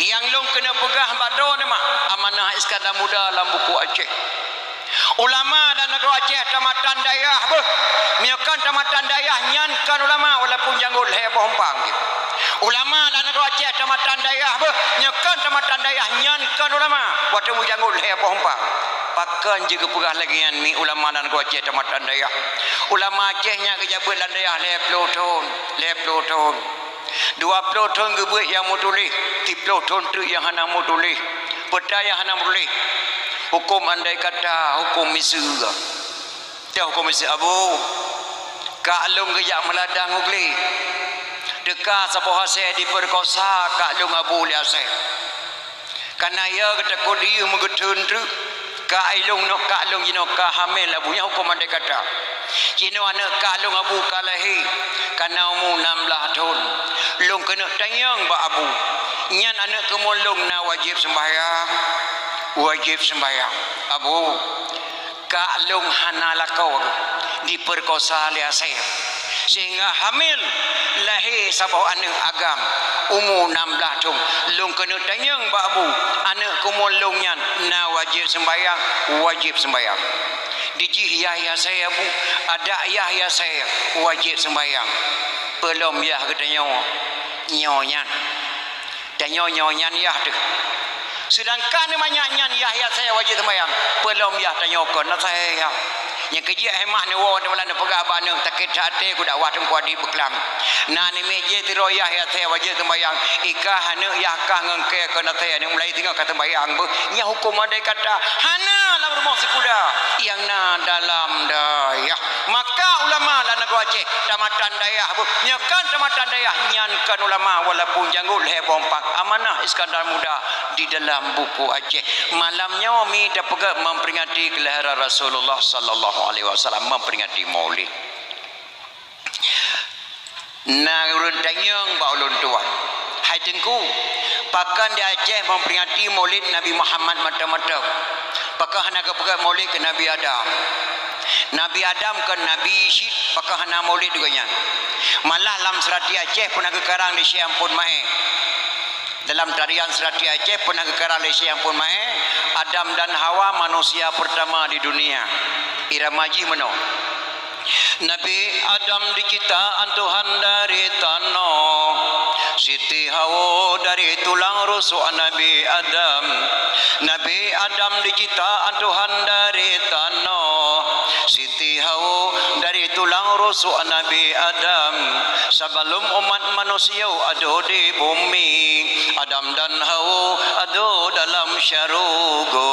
Nyang lôn keuneuk peugah bak droeneuh mah, amanah Iskandar Muda lam buku Aceh. Ulama lam nanggroe Aceh tamatan dayah beuh. Meunyoe kon tamatan dayah, nyan kon ulama, walaupun janggot lhèe boh umpang jih. Ulama lam nanggroe Aceh tamatan dayah beuh. Meunyoe kon tamatan dayah, nyan kon ulama, watée meujanggot lhèe boh umpang. Pakon jeuet geupeugah lagèe nyan, mi ulama lam nanggroe Aceh tamatan dayah? Ulama Aceh nyan geujak beuet lam dayah lhèe ploh thon, lhèe ploh thon. Dua ploh thon geubeuet nyang meutuléh, siplôh thon treuk nyang hana meutuléh. Peue nyang hana meutuléh? Hukôm andai kata, hukôm miseue. Teuh hukôm miseue, "Abu, kak lôn geujak meuladang u glé. Teuka saboh asèe jipeukosa kak lôn, Abu, lé asèe. Kana ya geutakot diyeuh meugeutheun treuk, kak lôn nyoe, kak lôn jinoe ka hamil, Abu." Nyan hukôm andai kata. Jinoe aneuk kak lôn, Abu, ka lahé, kana umu nam blaih thon. Lôn keuneuk tanyong bak Abu, nyan aneuk keumuen lôn na wajéb seumbahyang? Wajéb seumbahyang, Abu. Kak lôn hana lakoe geuh, jipeukosa lé asèe, sehingga hamil, lahé saboh aneuk agam, umu nam blaih thon. Lôn keuneuk tanyong bak Abu, aneuk keumuen lôn nyan na wajéb seumbahyang? Wajéb seumbahyang. Dijih yah asèe, Abu, adak yah asèe wajéb seumbahyang. Peulom yah geutanyoe nyoe nyan. Tanyoe nyoe nyan yah teuh. Seudangkan manyak nyan yah asèe wajéb seumbahyang, peulom yah tanyoe kon asèe yah. Nyang keujeuet hemat neuwoe neupeugah bak aneuk, sakét até keu dakwah Teungku Adi Beuklam. Na namiet jih sidroe yah asèe wajéb seumbahyang, i kah aneuk yah kah ngon kèe kon asèe, aneuk mulai singoh ka seumbahyang beuh. Nyan hukôm andai kata, hana lam rumoh sikula nyang na dalam dayah. Maka ulama lam nanggroe Aceh tamatan dayah beuh. Nyoe kon tamatan dayah, nyan kon ulama walaupun janggot lhèe boh umpang. Amanah Iskandar Muda di dalam buku Aceh. Malam nyoe mi tapeugah memperingati kelahiran Rasulullah sallallahu alaihi wasallam, memperingati Maulid. Na ureueng tanyong bak ulôn tuan, "Hai Teungku, pakon di Aceh memperingati Maulid Nabi Muhammad mantong-mantong? Pakon hana geupeugah Maulid keu Nabi Adam? Nabi Adam kon nabi cit, pakon hana Maulid gobnyan? Malah lam seurati Aceh pernah geukarang lé Syekh Ampon Maé. Dalam tarian seurati Aceh pernah geukarang lé Syekh Ampon Maé, Adam dan Hawa manusia pertama di dunia. Irama jih meunoe." Nabi Adam diciptaan Tuhan dari tanoh. Siti Hawa dari tulang rusuk Nabi Adam. Nabi Adam diciptaan Tuhan dari tanoh. Siti Hawa dari tulang rusuk Nabi Adam. Sebelum umat manusia ada di bumi, Adam dan Hawa ada dalam syurga.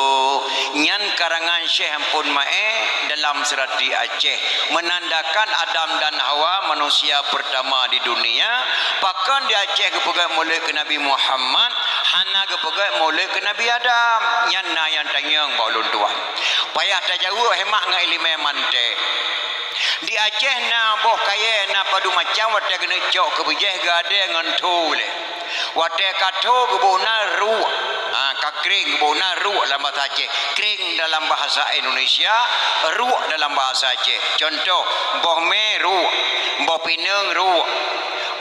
Nyan karangan Syekh Ampon Maé dalam seurati Aceh, menandakan Adam dan Hawa manusia pertama di dunia. Pakon di Aceh geupeugah Maulid keu Nabi Muhammad, hana geupeugah Maulid keu Nabi Adam? Nyan na nyang tanyong bak ulôn tuan. Payah tajaweueb hemat ngon ileumèe mantek. Di Aceh na boh kayèe na padum macam, watèe keuneuk cok keu beujèh geuadèe ngon tho lé. Watèe ka tho geuboh nan ruek. Ha, ka krieng geuboh nan ruek lam bahasa Aceh. Krieng dalam bahasa Indonesia, ruek dalam bahasa Aceh. Contoh, boh mè ruek, boh pineung ruek,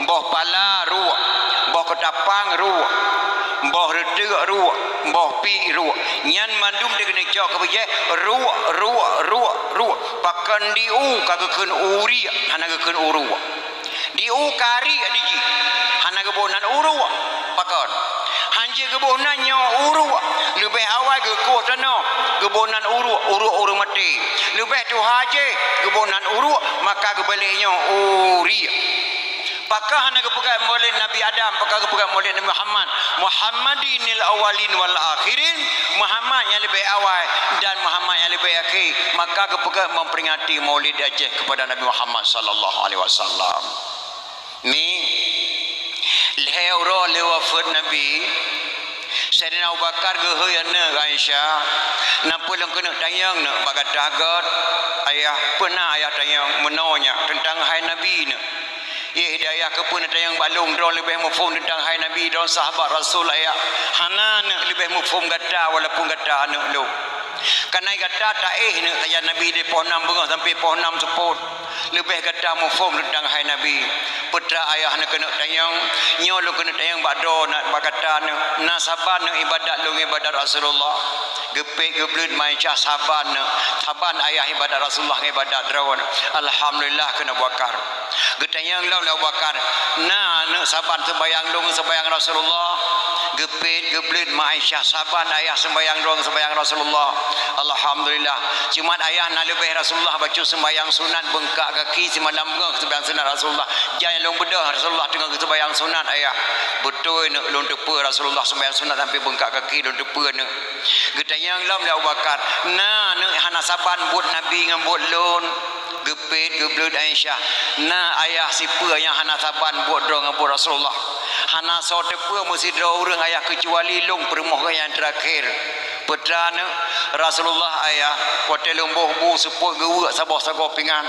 boh pala ruek, boh Tapang ruek, boh reuteuk ruek, boh piek ruek. Nyan mandum dikeuneuk cok keu bijéh ruek, ruek, ruek, ruek. Pakon di u ka geukheun u riek, hana geukheun u ruek. Di u ka riek di jih, hana geuboh nan u ruek. Pakon? Hanjeuet geuboh nan nyoe u ruek. Leubeh awai geukoh tanoh, geuboh nan u ruek, u ruek ureuëng maté. Leubeh tuha jih geuboh nan u ruek, maka geubalek nyoe u riek. Pakon hana geupeugah Maulid Nabi Adam, pakon geupeugah Maulid Nabi Muhammad? Muhammadinil awwalin wal akhirin, Muhammad nyang leubeh awai dan Muhammad nyang leubeh akhé. Maka geupeugah memperingati Maulid Aceh kepada Nabi Muhammad sallallahu alaihi wasallam. Mi, lhée uroe lhée wafeuet Nabi, Saidina Abu Bakar geuhôi aneuëk Aisyah, "Na peue lôn keuneuk tanyong neuëk bak gata gét, Ayah? Peue na Ayah tanyong meunoe nyak teuntang hai Nabi neuëk?" "Yeh, dayah, keupeue neutanyong bak lôn, droe leubeh muphom teuntang hai Nabi, droe sahabat Rasul, Ayah. Hana neuëk leubeh muphom gata walaupun gata aneuëk lôn. Kareuna gata taéh neuëk sajan Nabi di poh nam beungoh sampoe poh nam seupôt. Leubeh gata muphom teuntang hai Nabi. Peue teuma Ayah neukeuneuk tanyong, nyoe lôn keuneuk tanyong bak droe na bak gata neuëk, na saban neuëk iébadat lôn ngon iébadat Rasulullah?" Geupet geubleuet ma Aisyah saban neuëk, saban Ayah iébadat Rasulullah ngon iébadat droe. "Alhamdulillah," kheun Abu Bakar. Geutanyong lom lé Abu Bakar, "Na neuëk saban seumbahyang lôn ngon seumbahyang Rasulullah?" Geupet geubleuet ma Aisyah saban Ayah seumbahyang droe ngon seumbahyang Rasulullah. "Alhamdulillah. Cuma Ayah na leubeh Rasulullah bacut seumbahyang sunat beungkak gaki simalam beungoh seumbahyang sunat Rasulullah. Jan lôn beudôh Rasulullah teungoh geuseumbahyang sunat, Ayah." "Beutôi neuëk, lôn teupeue Rasulullah seumbahyang sunat sampoe beungkak gaki, lôn teupeue neuëk." Geutanyong lom lé Abu Bakar, "Na neuëk hana saban buet Nabi ngon buet lôn?" Geupet geubleuet Aisyah, "Na Ayah sipeue nyang hana saban buet droe ngon buet Rasulullah. Hana soe teupeue meusidroe ureuëng Ayah keucuali lôn peurumoh geuh nyang teurakhé. Peue teuma neuëk, Rasulullah Ayah, watée lôn boh bu seupôt geuweuek saboh sagoe pingan.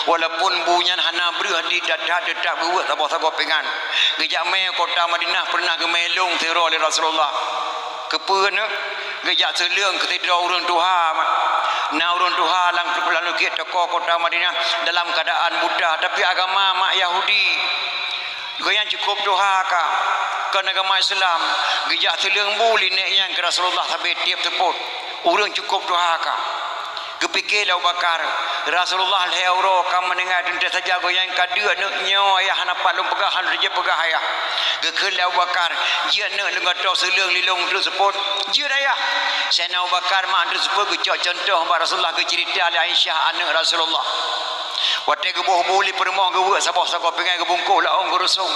Walaupun bu nyan hana breueh di that-that, teutap geuweuek saboh sagoe pingan. Geujak mé kota Madinah peureunah geumé lôn sidroe lé Rasulullah." "Keupeue neuëk?" "Geujak seuleueng keu sidroe ureuëng tuha, mak. Na ureuëng tuha lam, lam lukét toko kota Madinah dalam keuadaan buta, tapi agama mak Yahudi. Gobnyan cukôp tuha ka, kon agama Islam. Geujak seuleueng bu lé nék nyan keu Rasulullah sabe tieb seupôt. Ureuëng cukôp tuha ka." Geupike lé Abu Bakar, "Rasulullah lhée uroe ka meuninggai, teuntée saja gobnyan ka deuek neuëk, nyoe Ayah hana pat lôn peugah, hana lôn jeuet peugah Ayah." Geukheun lé Abu Bakar, "Jeuet neuëk, lôn gatoe seuleueng lé lôn teuk seupôt." "Jeuet Ayah." Saidina Abu Bakar mak teuk seupôt geucok cuntoh bak Rasulullah, geuceurita lé Aisyah aneuëk Rasulullah. Watée geuboh bu lé peurumoh geuweuek saboh sagoe pingan geubungkôh laong geurusong.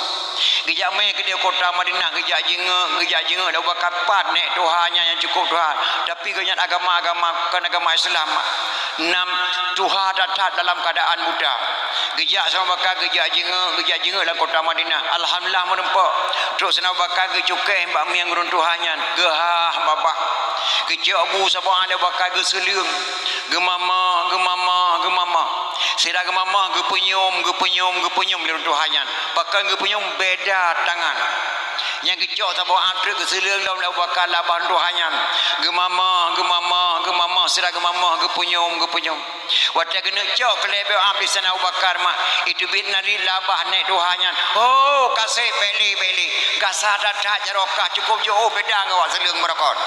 Geujak mé keudeh kota Madinah, geujak jingeuk, geujak jingeuk lé Abu Bakar pat nék tuha nyan nyang cukôp tuha. Tapi gobnyan agama, agama, kon agama Islam. Nam tuha that-that dalam keuadaan buta. Geujak sama Abu Bakar, geujak jingeuk, geujak jingeuk lam kota Madinah. Alhamdulillah meurumpok. Trok Saidina Abu Bakar geucukéh bak mieng ureuëng tuha nyan, geuhah babah. Geucok bu saboh lé Abu Bakar geuseuleueng. Geumama, geumama, geumama. Sira geumama geupeunyum, geupeunyum, geupeunyum lé ureuëng tuha nyan. Pakon geupeunyum? Beda tangan. Nyang geucok saboh ap treuk geuseuleueng lom lé Abu Bakar lam babah ureuëng tuha nyan. Geumama, geumama, geumama, sira geumama geupeunyum, geupeunyum. Watée geuneuk cok keu lhée boh ap di Saidina Abu Bakar mak, iteubiet nariet lam babah nék tuha nyan. Ho, ka sép, bék lé, bék lé. Gasa that-that jaroe kah, cukôp jiôh beda ngon awak seuleueng barokon.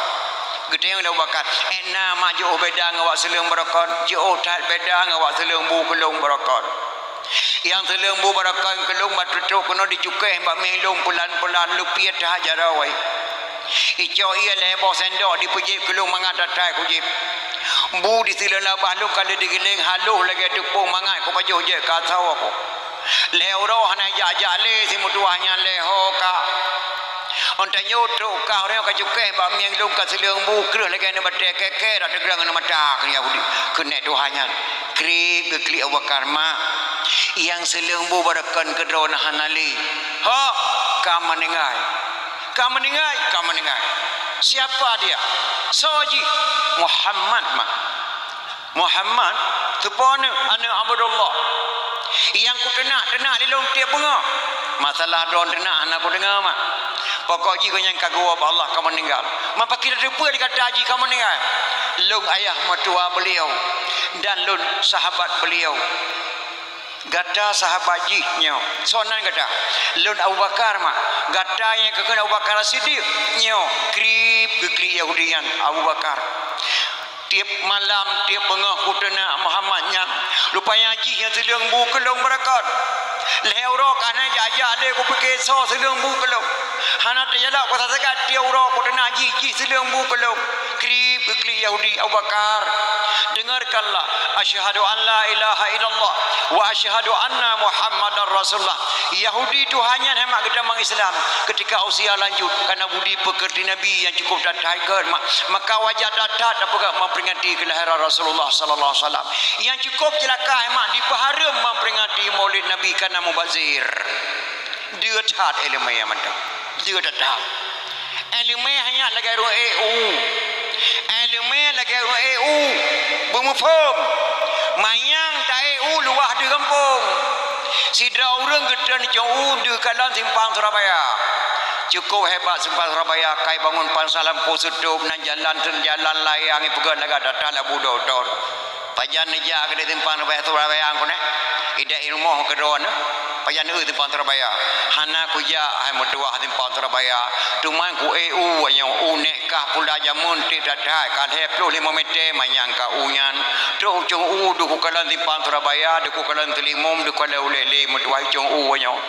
Geutanyong lé Abu Bakar, "Ék na mak jiôh beda ngon awak seuleueng barokon?" "Jiôh that beda ngon awak seuleueng bu keu lôn barokon. Nyang seuleueng bu barokon keu lôn bak trok-trok keunoe dicukéh bak mieng lôn peulan-peulan, lupie that jaroe. Icok ié lhée boh sendok dipeujieb keu lôn mangat that-that kujieb. Bu diseuleueng lam babah lôn ka lheueh digiléng halôh lagée teupông mangat kupajoh jeuet keu asoe ku. Lhée uroe hana jak-jak lé si meutuwah nyan lé ho ka. Óh tanyoe trok kah ureuëng ka cukéh bak mieng lôn ka seuleueng bu kreueh lagée aneuëk batée kée-kée rot teugrang aneuëk mata," kheun Yahudi, kheun nék tuha nyan. Krieb geuklik Abu Bakar, "Mak, nyang seuleueng bu barokon keudroe na hana lé. Ho, ka meuninggai. Ka meuninggai, ka meuninggai." "Siapa dia? Soe jih?" "Muhammad, Mak." "Muhammad, teupeue aneuëk, aneuëk Abdullah. Nyang kuteunak, teunak lé lôn tieb beungoh. Masalah droe teunak hana kudeungoe, Mak. Pokok jih gobnyan ka geuwoe bak Allah ka meuninggai. Mak, pakri tateupeue lé gata jih ka meuninggai? Lôn ayah meutuwah beuliau dan lôn sahabat beuliau." Gata sahabat jih nyoe, soe nan gata? Lôn Abu Bakar, mak. Gata nyang geukheun Abu Bakar As-Siddiq nyoe, krip geuklik Yahudi nyan Abu Bakar. Tiep malam, tiep beungoh kuteuna Muhammad nyan. Rupanya jih nyang seuleueng bu keu lôn beureukat. Lhée uroe ka na jak-jak lé kupike soe seuleueng bu keu lôn. Hana teujalak kusagai tiep uroe kuteuna jih, jih seuleueng bu keu lôn. Krip geuklik Yahudi Abu Bakar. Dengarkanlah, asyhadu an la ilaha illallah wa asyhadu anna Muhammadar Rasulullah. Yahudi Tuhan nyan hai mak geutamong Islam. Ketika usia lanjut, karena budi pekerti Nabi yang cukup that-that, mak, maka wajar that-that tapeugah memperingati kelahiran Rasulullah sallallahu alaihi wasallam. Yang cukup celaka hai mak, dipeuhareuem memperingati Maulid Nabi karena mubazir. Deuh that iéleumé mantong. Deuh that-that. Iéleumé hanya lagée ureuëng ék u. Iéleumé lagée ureuëng ék u. Beumuphom. Manyang taék u luwah di gampông. Sidroe ureuëng geutreun cong u deuh kalon simpang Surabaya. Cukup hebat simpang Surabaya, kai bangun pansah lampu seutôb, nan jalan, jalan layang, ipeugah lagak that-that labu dotor. Pajan neujak keudeh simpang Surabaya, Surabaya keunoe? Idéh i rumoh keudroe nyoe. Pajan eu simpang Surabaya? Hana kujak, hai meutuwah simpang Surabaya. Teuma ku ék u nyoe, u nék kah pula jameun tiek that-that, ka lhée ploh limong meter manyang ka u nyan. Trok cong u deuh kukalon simpang Surabaya, deuh kukalon Teulimum, deuh kukalon Ulée lé meutuwah cong u nyoe.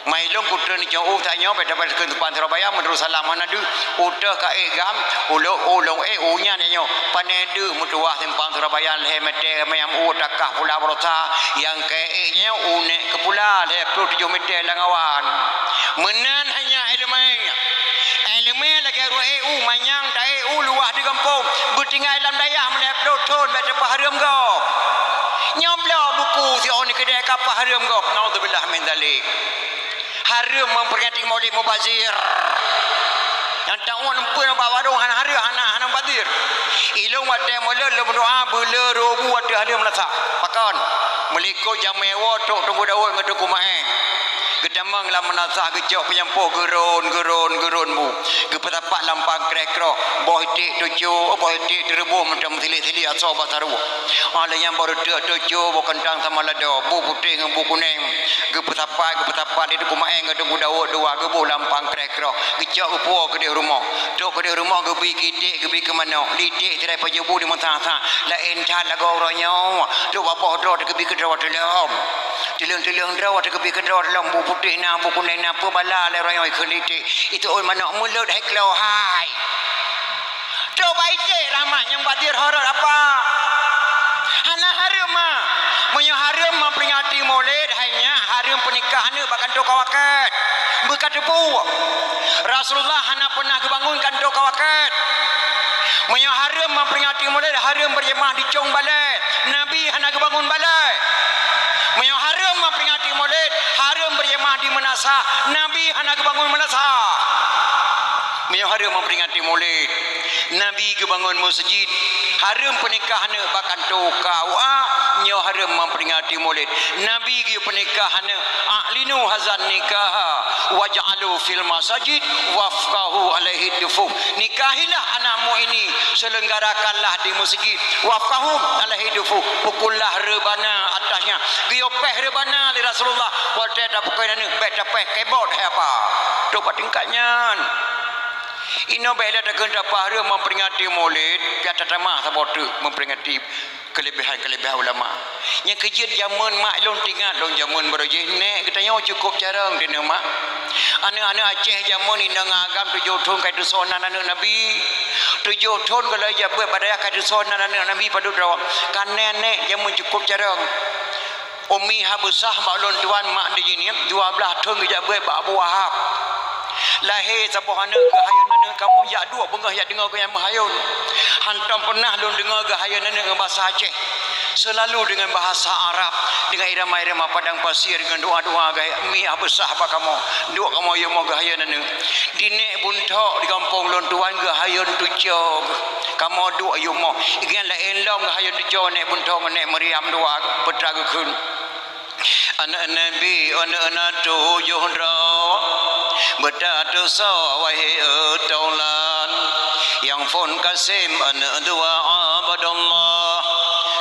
Mai lôn kutreun cong u tanyoe, beda-beda keu tupan Surabaya, meunurot salam hana deuh. Utoh ka ék gam, ulôn, ulôn ék u nyan nyoe. Pane deuh meutuwah simpang Surabaya lhée meter, manyang u takah pula barosa, nyang ka ék nyoe u nék keu pula lhée ploh tujoh meter lam awan. Meunan hanya iéleumé. Iéleumé lagée ureuëng ék u, manyang taék u luwah di gampông, beutinggai lam dayah meulhée ploh thon bék teupeuhareuem gob. Nyoe bloe buku si oni keudeh ka peuhareuem gob. Naudzubillah min dzalik. Hareuem memperingati Maulid mubazir. Nyang taun empeuen bak warong hana hareuem, hana, hana mubazir. Ilôn watée mulod lôn meudoa beuleu robu ateueh hareuem meunasah. Pakon? Meulikot jamé woe trok Teungku Daud ngon Teungku Maé. Geutamong lam meunasah geucok peunyampoh geuron, geuron, geuron bu. Geupeusapat lam pangkreh kroh, boh iték teucue, boh iték teureuboh mantong meusilik-silik asoe bak saruek. Óh lheueh nyan boh reuteuek teucue, boh keuntang sama lado, bu putéh ngon bu kunéng. Geupeusapat, geupeusapat lé Teungku Maé ngon Teungku Daud dua geuboh lam pangkreh kroh. Geucok geupuwoe keudeh rumoh. Trok keudeh rumoh geubri keu iték, geubri keu manok. Lé iték sidroe pajoh bu di meusa-sa. Laén that lagoe uroe nyoe. Trok bak boh droe teugeubri keu droe teulom. Teuleueng-teuleueng droe teugeubri keu droe teulom. Bu putéh na, bu kunéng na, peubala lé uroe nyoe kheun lé iték. Itu ôn manok mulod hai klo hai. Trok bak iték rahmat nyang bak diri horot apa? Hana hareuem ma. Meunyoe hareuem memperingati Maulid, hai nyak hareuem peunikah aneuk bak kantô kawakat. Beuka teupeu. Rasulullah hana peunah geubangun kantô kawakat. Meunyoe hareuem memperingati Maulid, hareuem beujeumaah di cong balée. Nabi hana geubangun balée. Meunyoe hareuem memperingati Maulid, hareuem beujeumaah di meunasah. Nabi hana geubangun meunasah. Meunyoe hareuem memperingati Maulid, Nabi geubangun meuseujid. Hareuem peunikah aneuk bak kantô K U A, nyoe hareuem memperingati Maulid. Nabi geupeunikah aneuk, "A'linu hazan nikaha waj'alu fil masajid wafqahu alaihi dufuf." Nikahilah anakmu ini, selenggarakanlah di meuseujid. Wafqahu alaihi dufuf, pukullah reubana atasnya. Geuyue péh reubana lé Rasulullah, watée tapeukoe aneuk, bék tapéh kebot hai apa. Trok bak tingkat nyan. Inoe bék lé takheun tapahareuem memperingati Maulid, piah tatamah saboh teuk memperingati keulebihan-keulebihan ulama. Nyang keujeuet jameun mak lôn teuingat lôn jameun barô jih, nék geutanyoe cukôp carông deuneuh mak. Aneuk-aneuk Aceh jameun inong agam tujoh thon ka itusoe nan aneuk Nabi. Tujoh thon gohlom jak beuet bak dayah ka itusoe nan aneuk Nabi padub droe. Ka nék-nék jameun cukôp carông. Umi Habsah bak ulôn tuan mak di jih nyan, dua blaih thon geujak beuet bak Abu Wahab. Lahé saboh aneuk geuhayôn aneuk kamoe jak duek beungoh jak deungoe keu nyang meuhayôn. Hantom peunah lôn deungoe geuhayôn aneuk ngon basa Aceh. Seulalu deungon bahasa Arab, deungon irama-irama padang pasir, deungon doa-doa geuhayôn, "Mi Habsah bak kamoe, duek kamoe yumoe geuhayôn aneuk." Di nék Buntok di gampông lôn tuan geuhayôn tucoe. Kamoe duek yumoe. Igan laén lom geuhayôn tucoe nék Buntok ngon nék Maryam dua peutra geukheun. Aneuk Nabi, aneuk na tujoh droe, beutatusoe wahé taulan. Nyang phon Kasim aneuk dua Abdullah,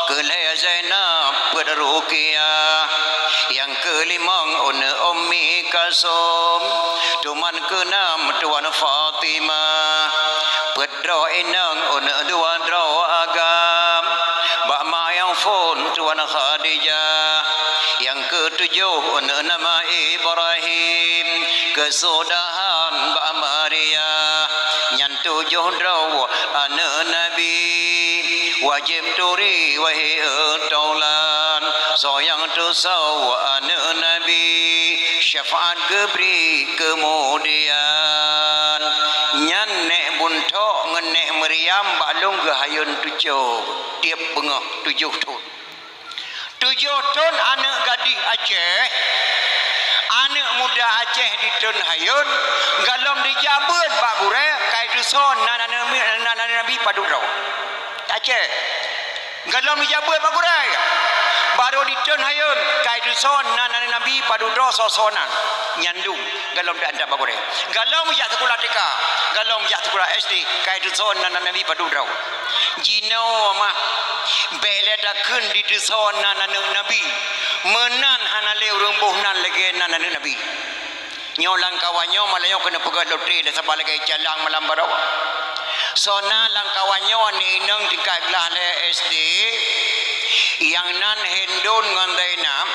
keu lhée Zainab peuet Ruqyah. Keulimong aneuëk Ummi Kalsum, teuma keunam Tuan Fatimah. Peuet droe inong aneuëk dua droe agam, bak ma nyang phon Tuan Khadijah. Nyang keutujoh aneuëk nama Ibrahim, keusudahan bak Maria. Nyan tujoh droe aneuëk Nabi, wajéb turi wahé taulan, soe nyang teusoe aneuëk Nabi, syafaat geubri keumudian. Nyan Nék Buntok ngon Nék Maryam bak lôn geuhayôn tujoh, tieb beungoh tujoh thon. Tujoh thon aneuëk gadih Aceh, aneuëk muda Aceh di thon hayôn, gohlom dijak beuet bak gurée, ka iteusoe nan aneuëk mi-, nan aneuëk Nabi padub droe. Aceh. Gohlom dijak beuet bak gurée, barô di thon hayôn, ka iteusoe nan aneuëk Nabi padub droe soe-soe nan. Nyan dum, gohlom teuantar bak gurée. Gohlom jak sikula T K, gohlom jak sikula S D, ka iteusoe nan aneuëk Nabi padub droe. Jinoe mah, bék lé takheun diteusoe nan aneuëk Nabi, meunan hana lé ureuëng boh nan lagée nan aneuëk Nabi. Nyoe lam kawan nyoe malah nyoe keuneuk peugah lotre dan saban lagée calang malam baroe. Soe na lam kawan nyoe aneuëk inong tingkat glah lhée S D, nyang nan Hindun ngon Zainab,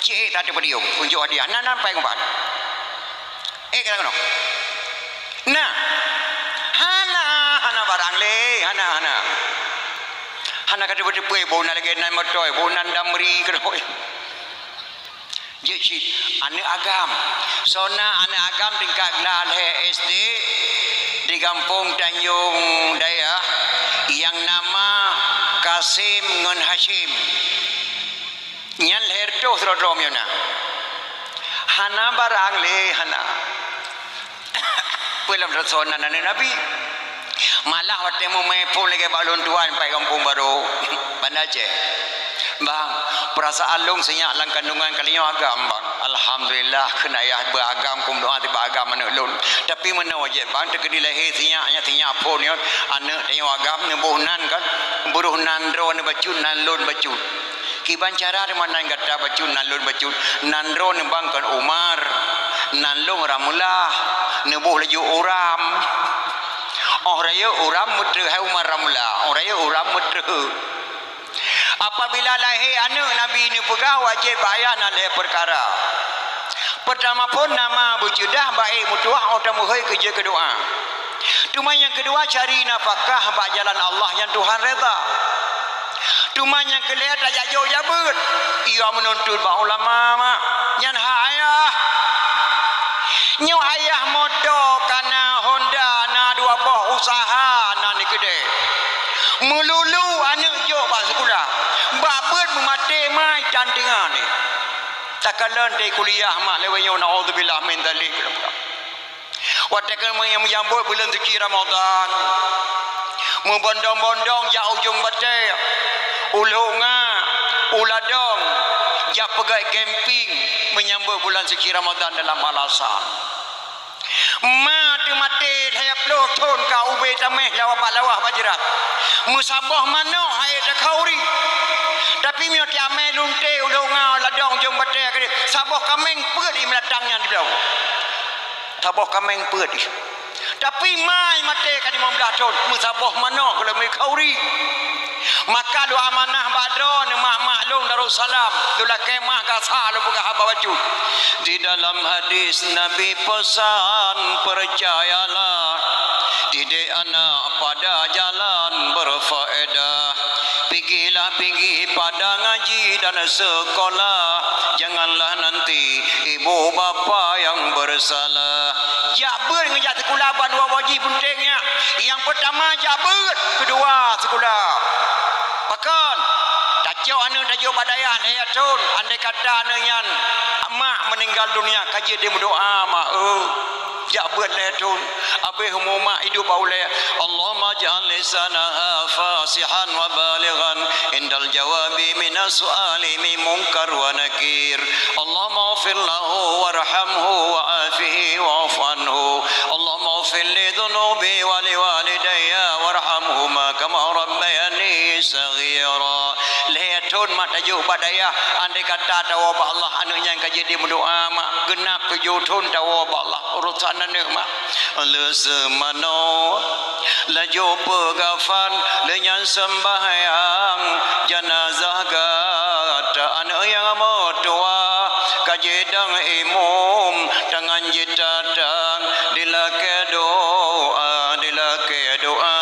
cit that teupeudiom, unjok hadiah, nan, nan paih ubat. Eh, kata keunoe. Nah, hana, hana barang lé, hana, hana. Hana ka teupeu-teupeu, boh nan lagée nan moto, boh nan Damri keudroe. Jeuet cit, aneuëk agam. Soe na aneuëk agam tingkat glah lhée S D di gampông Tanjong Dayah, nyang nama Kasim ngon Hasyim. Nyan lhée reutôh sidroe-droe meunyoe na. Hana barang lé, hana. Peue lom teusoe nan aneuëk Nabi. Malah watée meumé phon lagée bak lôn tuan pai gampông barô, Banda Aceh. Bang, peurasaan lôn sinyak lam kandungan kali nyoe agam, Bang. Alhamdulillah, kheun ayah beuagam, kumeudoá tiba agam aneuëk lôn. Tapi meunoe jeuet, Bang, teukeudi lahé sinyak, nyan sinyak phon nyoe, aneuëk tanyoe agam, neuboh nan kan, beuroh nan droeneuh bacut, nan lôn bacut. Kiban cara teuma nan gata bacut, nan lôn bacut, nan droeneuh Bang kon Umar, nan lôn Ramlah, neuboh laju Uram. Óh rayeuk Uram meutreuh hai Umar Ramlah, óh rayeuk Uram meutreuh. Apabila lahé aneuëk Nabi neupeugah wajéb bak ayah na lhée peukara. Peurtama phon nama beuceudah baék meutuwah óh tameuhôi keu jeuet keu doá. Teuma nyang keudua cari nafakah bak jalan Allah nyang Tuhan redha. Teuma nyang keulhée tajak jok jak beuet, iya meununtut bak ulama mak. Nyan hak ayah. Nyoe ayah moto ka na, Honda na, dua boh usaha na di keudée. Meululu aneuëk jok bak sikula, bak beuet meumaté mai tantingan ni. Takalon teuh kuliah mak lewat nyoe, naudzubillah min dzalik. Watée keuneuk meujambot buleuen suci Ramadhan, meubondong-bondong jak Ujong Batée, u Lhok Nga, u Ladong, jak peugét camping menyambot bulan suci Ramadhan dalam alasan. Ma teumaté lhée ploh thon ka ubé taméh lawa bak lawah bak jeurat. Meusaboh manok hai takhauri. Tapi meunyoe tiamé lunte u Lhok Nga, Ladong, Ujong Batée keudeh, saboh kaméng peuet di meulatang nyan di bloe. Saboh kaméng peuet di. Tapi mai maté ka limong blaih thon, meusaboh manok keu lôn khauri. Maka lôn amanah bak droeneuh mak-mak lôn Darussalam, lôn lakée mah gasa lôn peugah haba bacut. Di dalam hadis Nabi pesan, percayalah, didik anak pada jalan berfaedah. Pigilah pigi pada ngaji dan sekolah, janganlah nanti ibu bapa yang bersalah. Jak beuet ngon jak sikula ban dua boh jih peunteng nyan. Nyang peurtama jak beuet, keudua sikula. Pakon? Tacok aneuëk tajok bak dayah lhée thon, andai kata aneuëk nyan mak meuninggal dunia, ka jeuet dimeudoá mak, eu. Jak beuet lhée thon, abéh umu mak idup bak ulée. Allahumma ij'al lisanaha fasihan wa balighan indal jawabi minas su'ali min munkar wa nakir. Allahumma ighfir lahu warhamhu wa'afihi wa'fu anhu. Allahumma ighfir li dzunubi wa li walidayya warhamhuma kama rabbayani shaghira. Lhée thon mak tajok bak dayah, andai kata tawoe bak Allah, aneuk nyan ka jeuet dimeudoa mak. Geunab tujoh thon tawoe bak Allah, urosan aneuk mak. Lheueh seumanoe laju peugafan, lheueh nyan seumbahyang janazah gata. Aneuk nyang meutuwah ka jidong imum, tangan jitatang, dilakée doa, dilakée doa.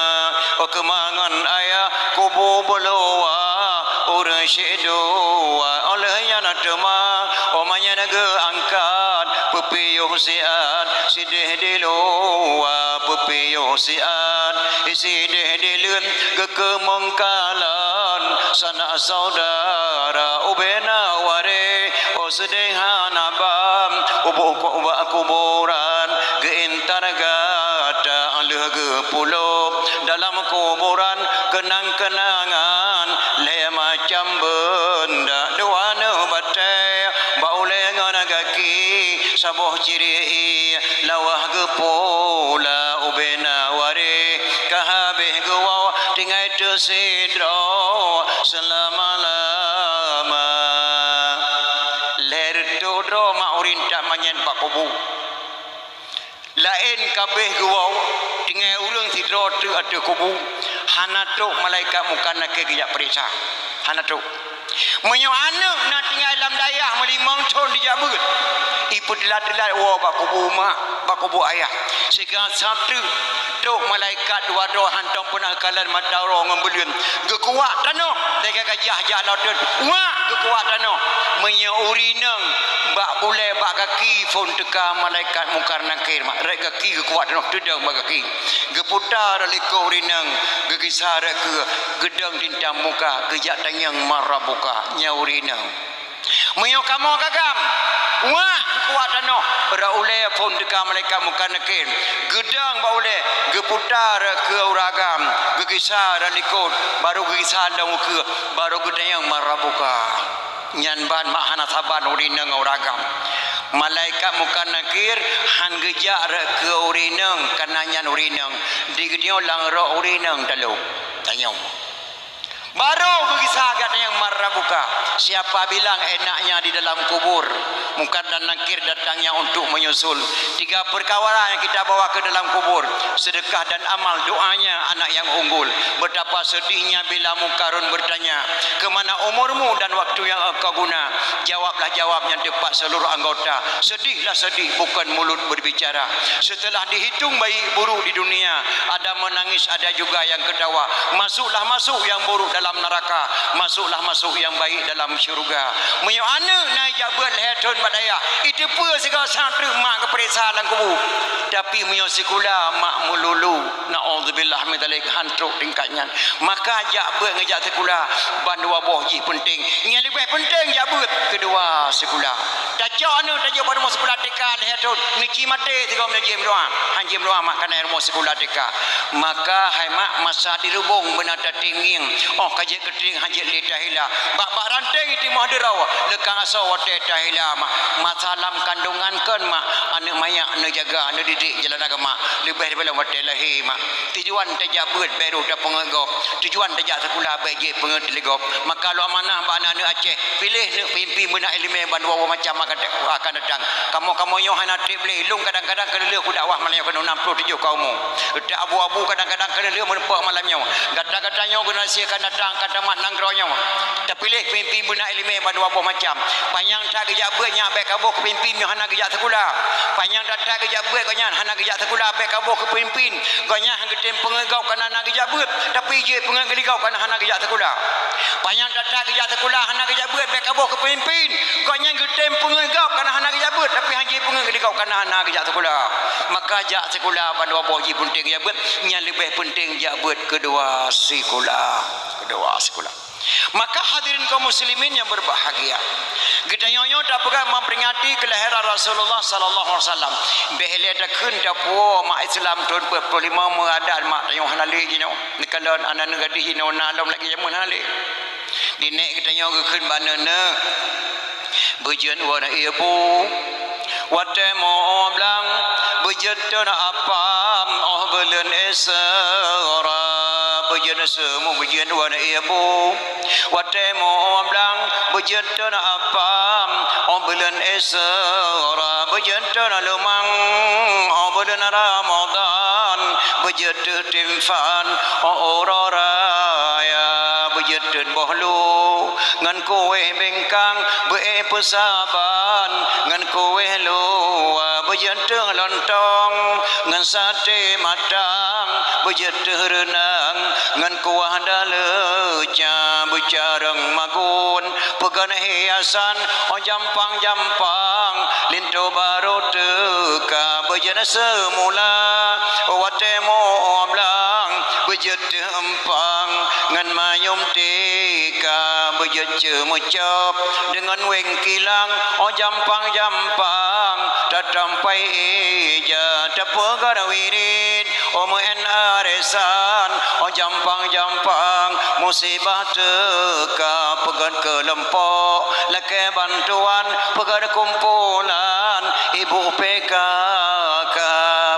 Oh keumangan ayah kubu beuluwa, ureuëng syedua. Oh lheueh nyan teuma, oh meunyan geuangkat, peupiôh siat, sideh di luwa, peupiôh siat, sideh di leuen, geukeumong kalon sanak saudara. Ubena waréh, oh seudeh hana ban, uboh kok bak kuburan, geuintar gata lheueh geupulop dalam kuburan. Keunang-keunangan lhée macam beunda, dua neubatée bak ulée ngon gaki, saboh ciri ie lawah geupula. Ubena waréh ka habéh geuwoe, tinggai teusidroe seulama-lama. Lhée reutôh droe mak ureuëng tamanyét bak kubu. Laén ka béh geuwoe, tinggai ureuëng sidroe teuk ateueh kubu, hana trok malaikat Mungkar Nakir geujak peuriksa. Hana trok. Meunyoe aneuk na tinggai lam dayah meulimong thon dijak beuet, ipeuteulat-teulat woe bak kubu mak, bak kubu ayah. Siga sateue trok malaikat dua droe hántom peunah kalon mata uroe ngon buleuen. Geukuwak tanoh, lagée gajah jak laôt, wak geukuwak tanoh. Meunyoe ureuëng inong bak bulée bak gaki phon teuka malaikat Mungkar Nakir mak, rot gaki geukuwak tanoh, teudong bak gaki. Geuputa rot likot ureuëng inong, geugisa rot keue, geudong tintang muka, geujak tanyong man rabbuka, nyan ureuëng inong. Meunyoe kamoe gagam, wak geukuwak tanoh, rot ulée phon teuka malaikat Mungkar Nakir, geudong bak ulée, geuputa rot keue ureuëng agam, geugisa rot likot, barô geugisa lom ukeue, barô geutanyong man rabbuka. Nyan ban mak hana saban ureuëng inong ngon ureuëng agam. Malaikat Mungkar Nakir han geujak rot keue ureuëng inong, kareuna nyan ureuëng inong, di geutanyoe lam rot ureuëng inong talo. Tanyong. Barô geugisa geutanyong man rabbuka, siapa bilang enaknya di dalam kubur. Mungkar dan Nakir datangnya untuk menyusul tiga perkara yang kita bawa ke dalam kubur: sedekah dan amal, doanya anak yang unggul. Betapa sedihnya bila Mungkarun bertanya, "Kemana umurmu dan waktu yang engkau guna?" Jawablah jawab yang tepat seluruh anggota. Sedihlah sedih, bukan mulut berbicara. Setelah dihitung baik buruk di dunia, ada menangis, ada juga yang ketawa. Masuklah masuk yang buruk dalam neraka, masuklah masuk yang baik dalam syurga. Meunyoe aneuk na jak beuet lhée thon bak dayah, iteupeue sigoe sateue mak geupeuriksa lam kubu. Tapi meunyoe sikula mak meululu, naudzubillah min dzalik, han trok tingkat nyan. Maka jak beuet ngon jak sikula bandua boh jih peunteng. Nyang leubeh peunteng jak beuet keudua sikula. Tacok aneuk tajok bak rumoh sikula T K lhée thon, neuci maté sigoe meunyoe jeuet meudoa. Han jeuet meudoa mak kareuna rumoh sikula T K. Maka hai mak, masa di lubong beuna tatingieng, óh ka jeuet keutrieng han jeuet lé tahila. Bak-bak ranteng timoh duroe, leukang asoe watée tahila mak. Masa lam kandungan kon mak, aneuk manyak neujaga, neudidik jalan agama. Leubeh daripada watée lahé mak. Tujuan tajak beuet bék rôh tapeungeuet gob. Tujuan tajak sikula bék jeuet peungeuet teuligop. Maka lôn amanah bak aneuk-aneuk Aceh, piléh neuk peumimpén beunak iéleumé bandua macam akan, akan datang. Kamoe-kamoe nyoe hana treb lé, lôn kadang-kadang ka lheueh kudakwah malam nyoe keunoe nam ploh tujoh ka umu. Utak abu-abu kadang-kadang ka lheueh meureumpok malam nyoe. Gata-gata nyoe generasi akan datang akan tamat nanggroe nyoe. Tapiléh peumimpén beunak iéleumé bandua boh macam. Panyang that geujak beuet nyan bék kaboh keu peumimpén nyoe hana geujak sikula. Panyang that-that geujak beuet gobnyan hana geujak sikula bék kaboh keu peumimpén. Gobnyan han geutem peungeuet gob kareuna hana geujak beuet, tapi jeuet peungeuet geuligop kareuna hana geujak sikula. Panyang that-that geujak sikula hana geujak beuet bék kaboh keu peumimpén. Gobnyan geutem peungeuet gob kareuna hana geujak beuet, tapi han jeuet peungeuet geuligop kareuna hana geujak sikula. Maka jak sikula bandua boh jih peunteng jak beuet, nyang leubeh peunteng jak beuet keudua sikula. Keudua sikula. Maka hadirin kaum muslimin yang berbahagia, geutanyoe nyoe tapeugah memperingati kelahiran Rasulullah sallallahu alaihi wasallam. Bék ilée takheun tapuwoe umat Islam thon peuet ploh lima meuadat mak tanyoe hana lé jinoe. Neukalon aneuk gadih jinoe na lom lagée jameun hana lé. Di nék geutanyoe geukheun bak aneuk-aneuk, beujeuet woe na ié bu. Watée mo blang beujeuet teuna apam óh buleuen Isra. Jeuet seumu beujeuet wan ié bu, watée mo blang beujeuet teuna apam, oh buleuen Isra beujeuet teuna leumang, oh buleuen Ramadhan beujeuet teuh timphan, oh uroe raya beujeuet teuh boh lu, ngon kueh bingkang beu-ék peusaban, ngon kueh luwa beujeuet teuh lontong, ngon saté matang beujeuet teuh reunang, ngon kuah daleuca beucarông magun, peugon hiasan, oh jampang-jampang, linto barô teuka beujeuet seumula, watée mo blang beujeuet teuh empang, ngon manyum tika beujeuet ceumeucop, deungon wéng kilang, oh jampang-jampang, tatampai ija, tapeugah wirid, oh meu'en arisan, oh jampang-jampang, musibah teuka peugot keulompok, lakée bantuan peugot kumpulan, ibu P K K,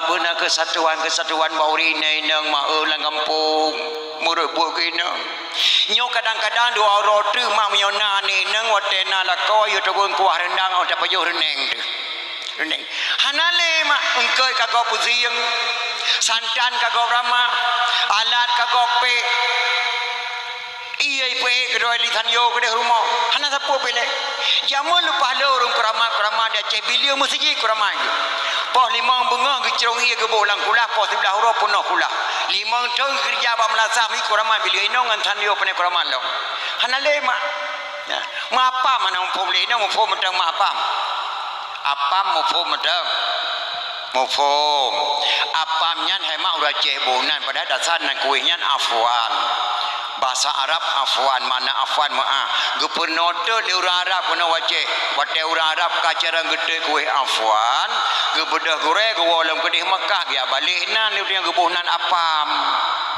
beuna keusatuan-keusatuan bak ureueng inong ma-eu lam gampông, meureubuet keu inong. Nyoe kadang-kadang dua uroe teuk mak meunyoe na aneuk inong watée na lakoe yue teugon kuah reundang, oh tapajoh reuneng teuh. Reuneng. Hana lé mak, eungkôt ka gob peusieng, santan ka gob ramah, alat ka gob pék. Ié ipeuék keudroe li tan yo keudeh rumoh. Hana sapeue pih lé. Jameun leupah lé ureueng keuramat-keuramat di Aceh Bilieu meuseujid keuramat geuh. Poh limong beungoh geucrông ié geuboh lam kulah, poh siblaih uroe peunoh kulah. Limong thon geukeureuja bak meulasah meukeuramat Bilieu inong ngon tan yo pane keuramat lom. Hana lé mak. Ya. Meuapam hana muphom lé inong, muphom mantong meuapam. Apam muphom mantong. Muphom. Apam nyan hai mak ureueng Aceh boh nan, padahai dasar nan kueh nyan afwan. Bahasa Arab afwan, makna afwan meu'ah. Geupeurunoe teuk lé ureueng Arab keunoe u Aceh. Watée ureueng Arab ka carông geuteuk kueh afwan, geubeudôh gurée geuwoe lom keudeh Makkah, geujak balek nan lé ureueng geuboh nan apam.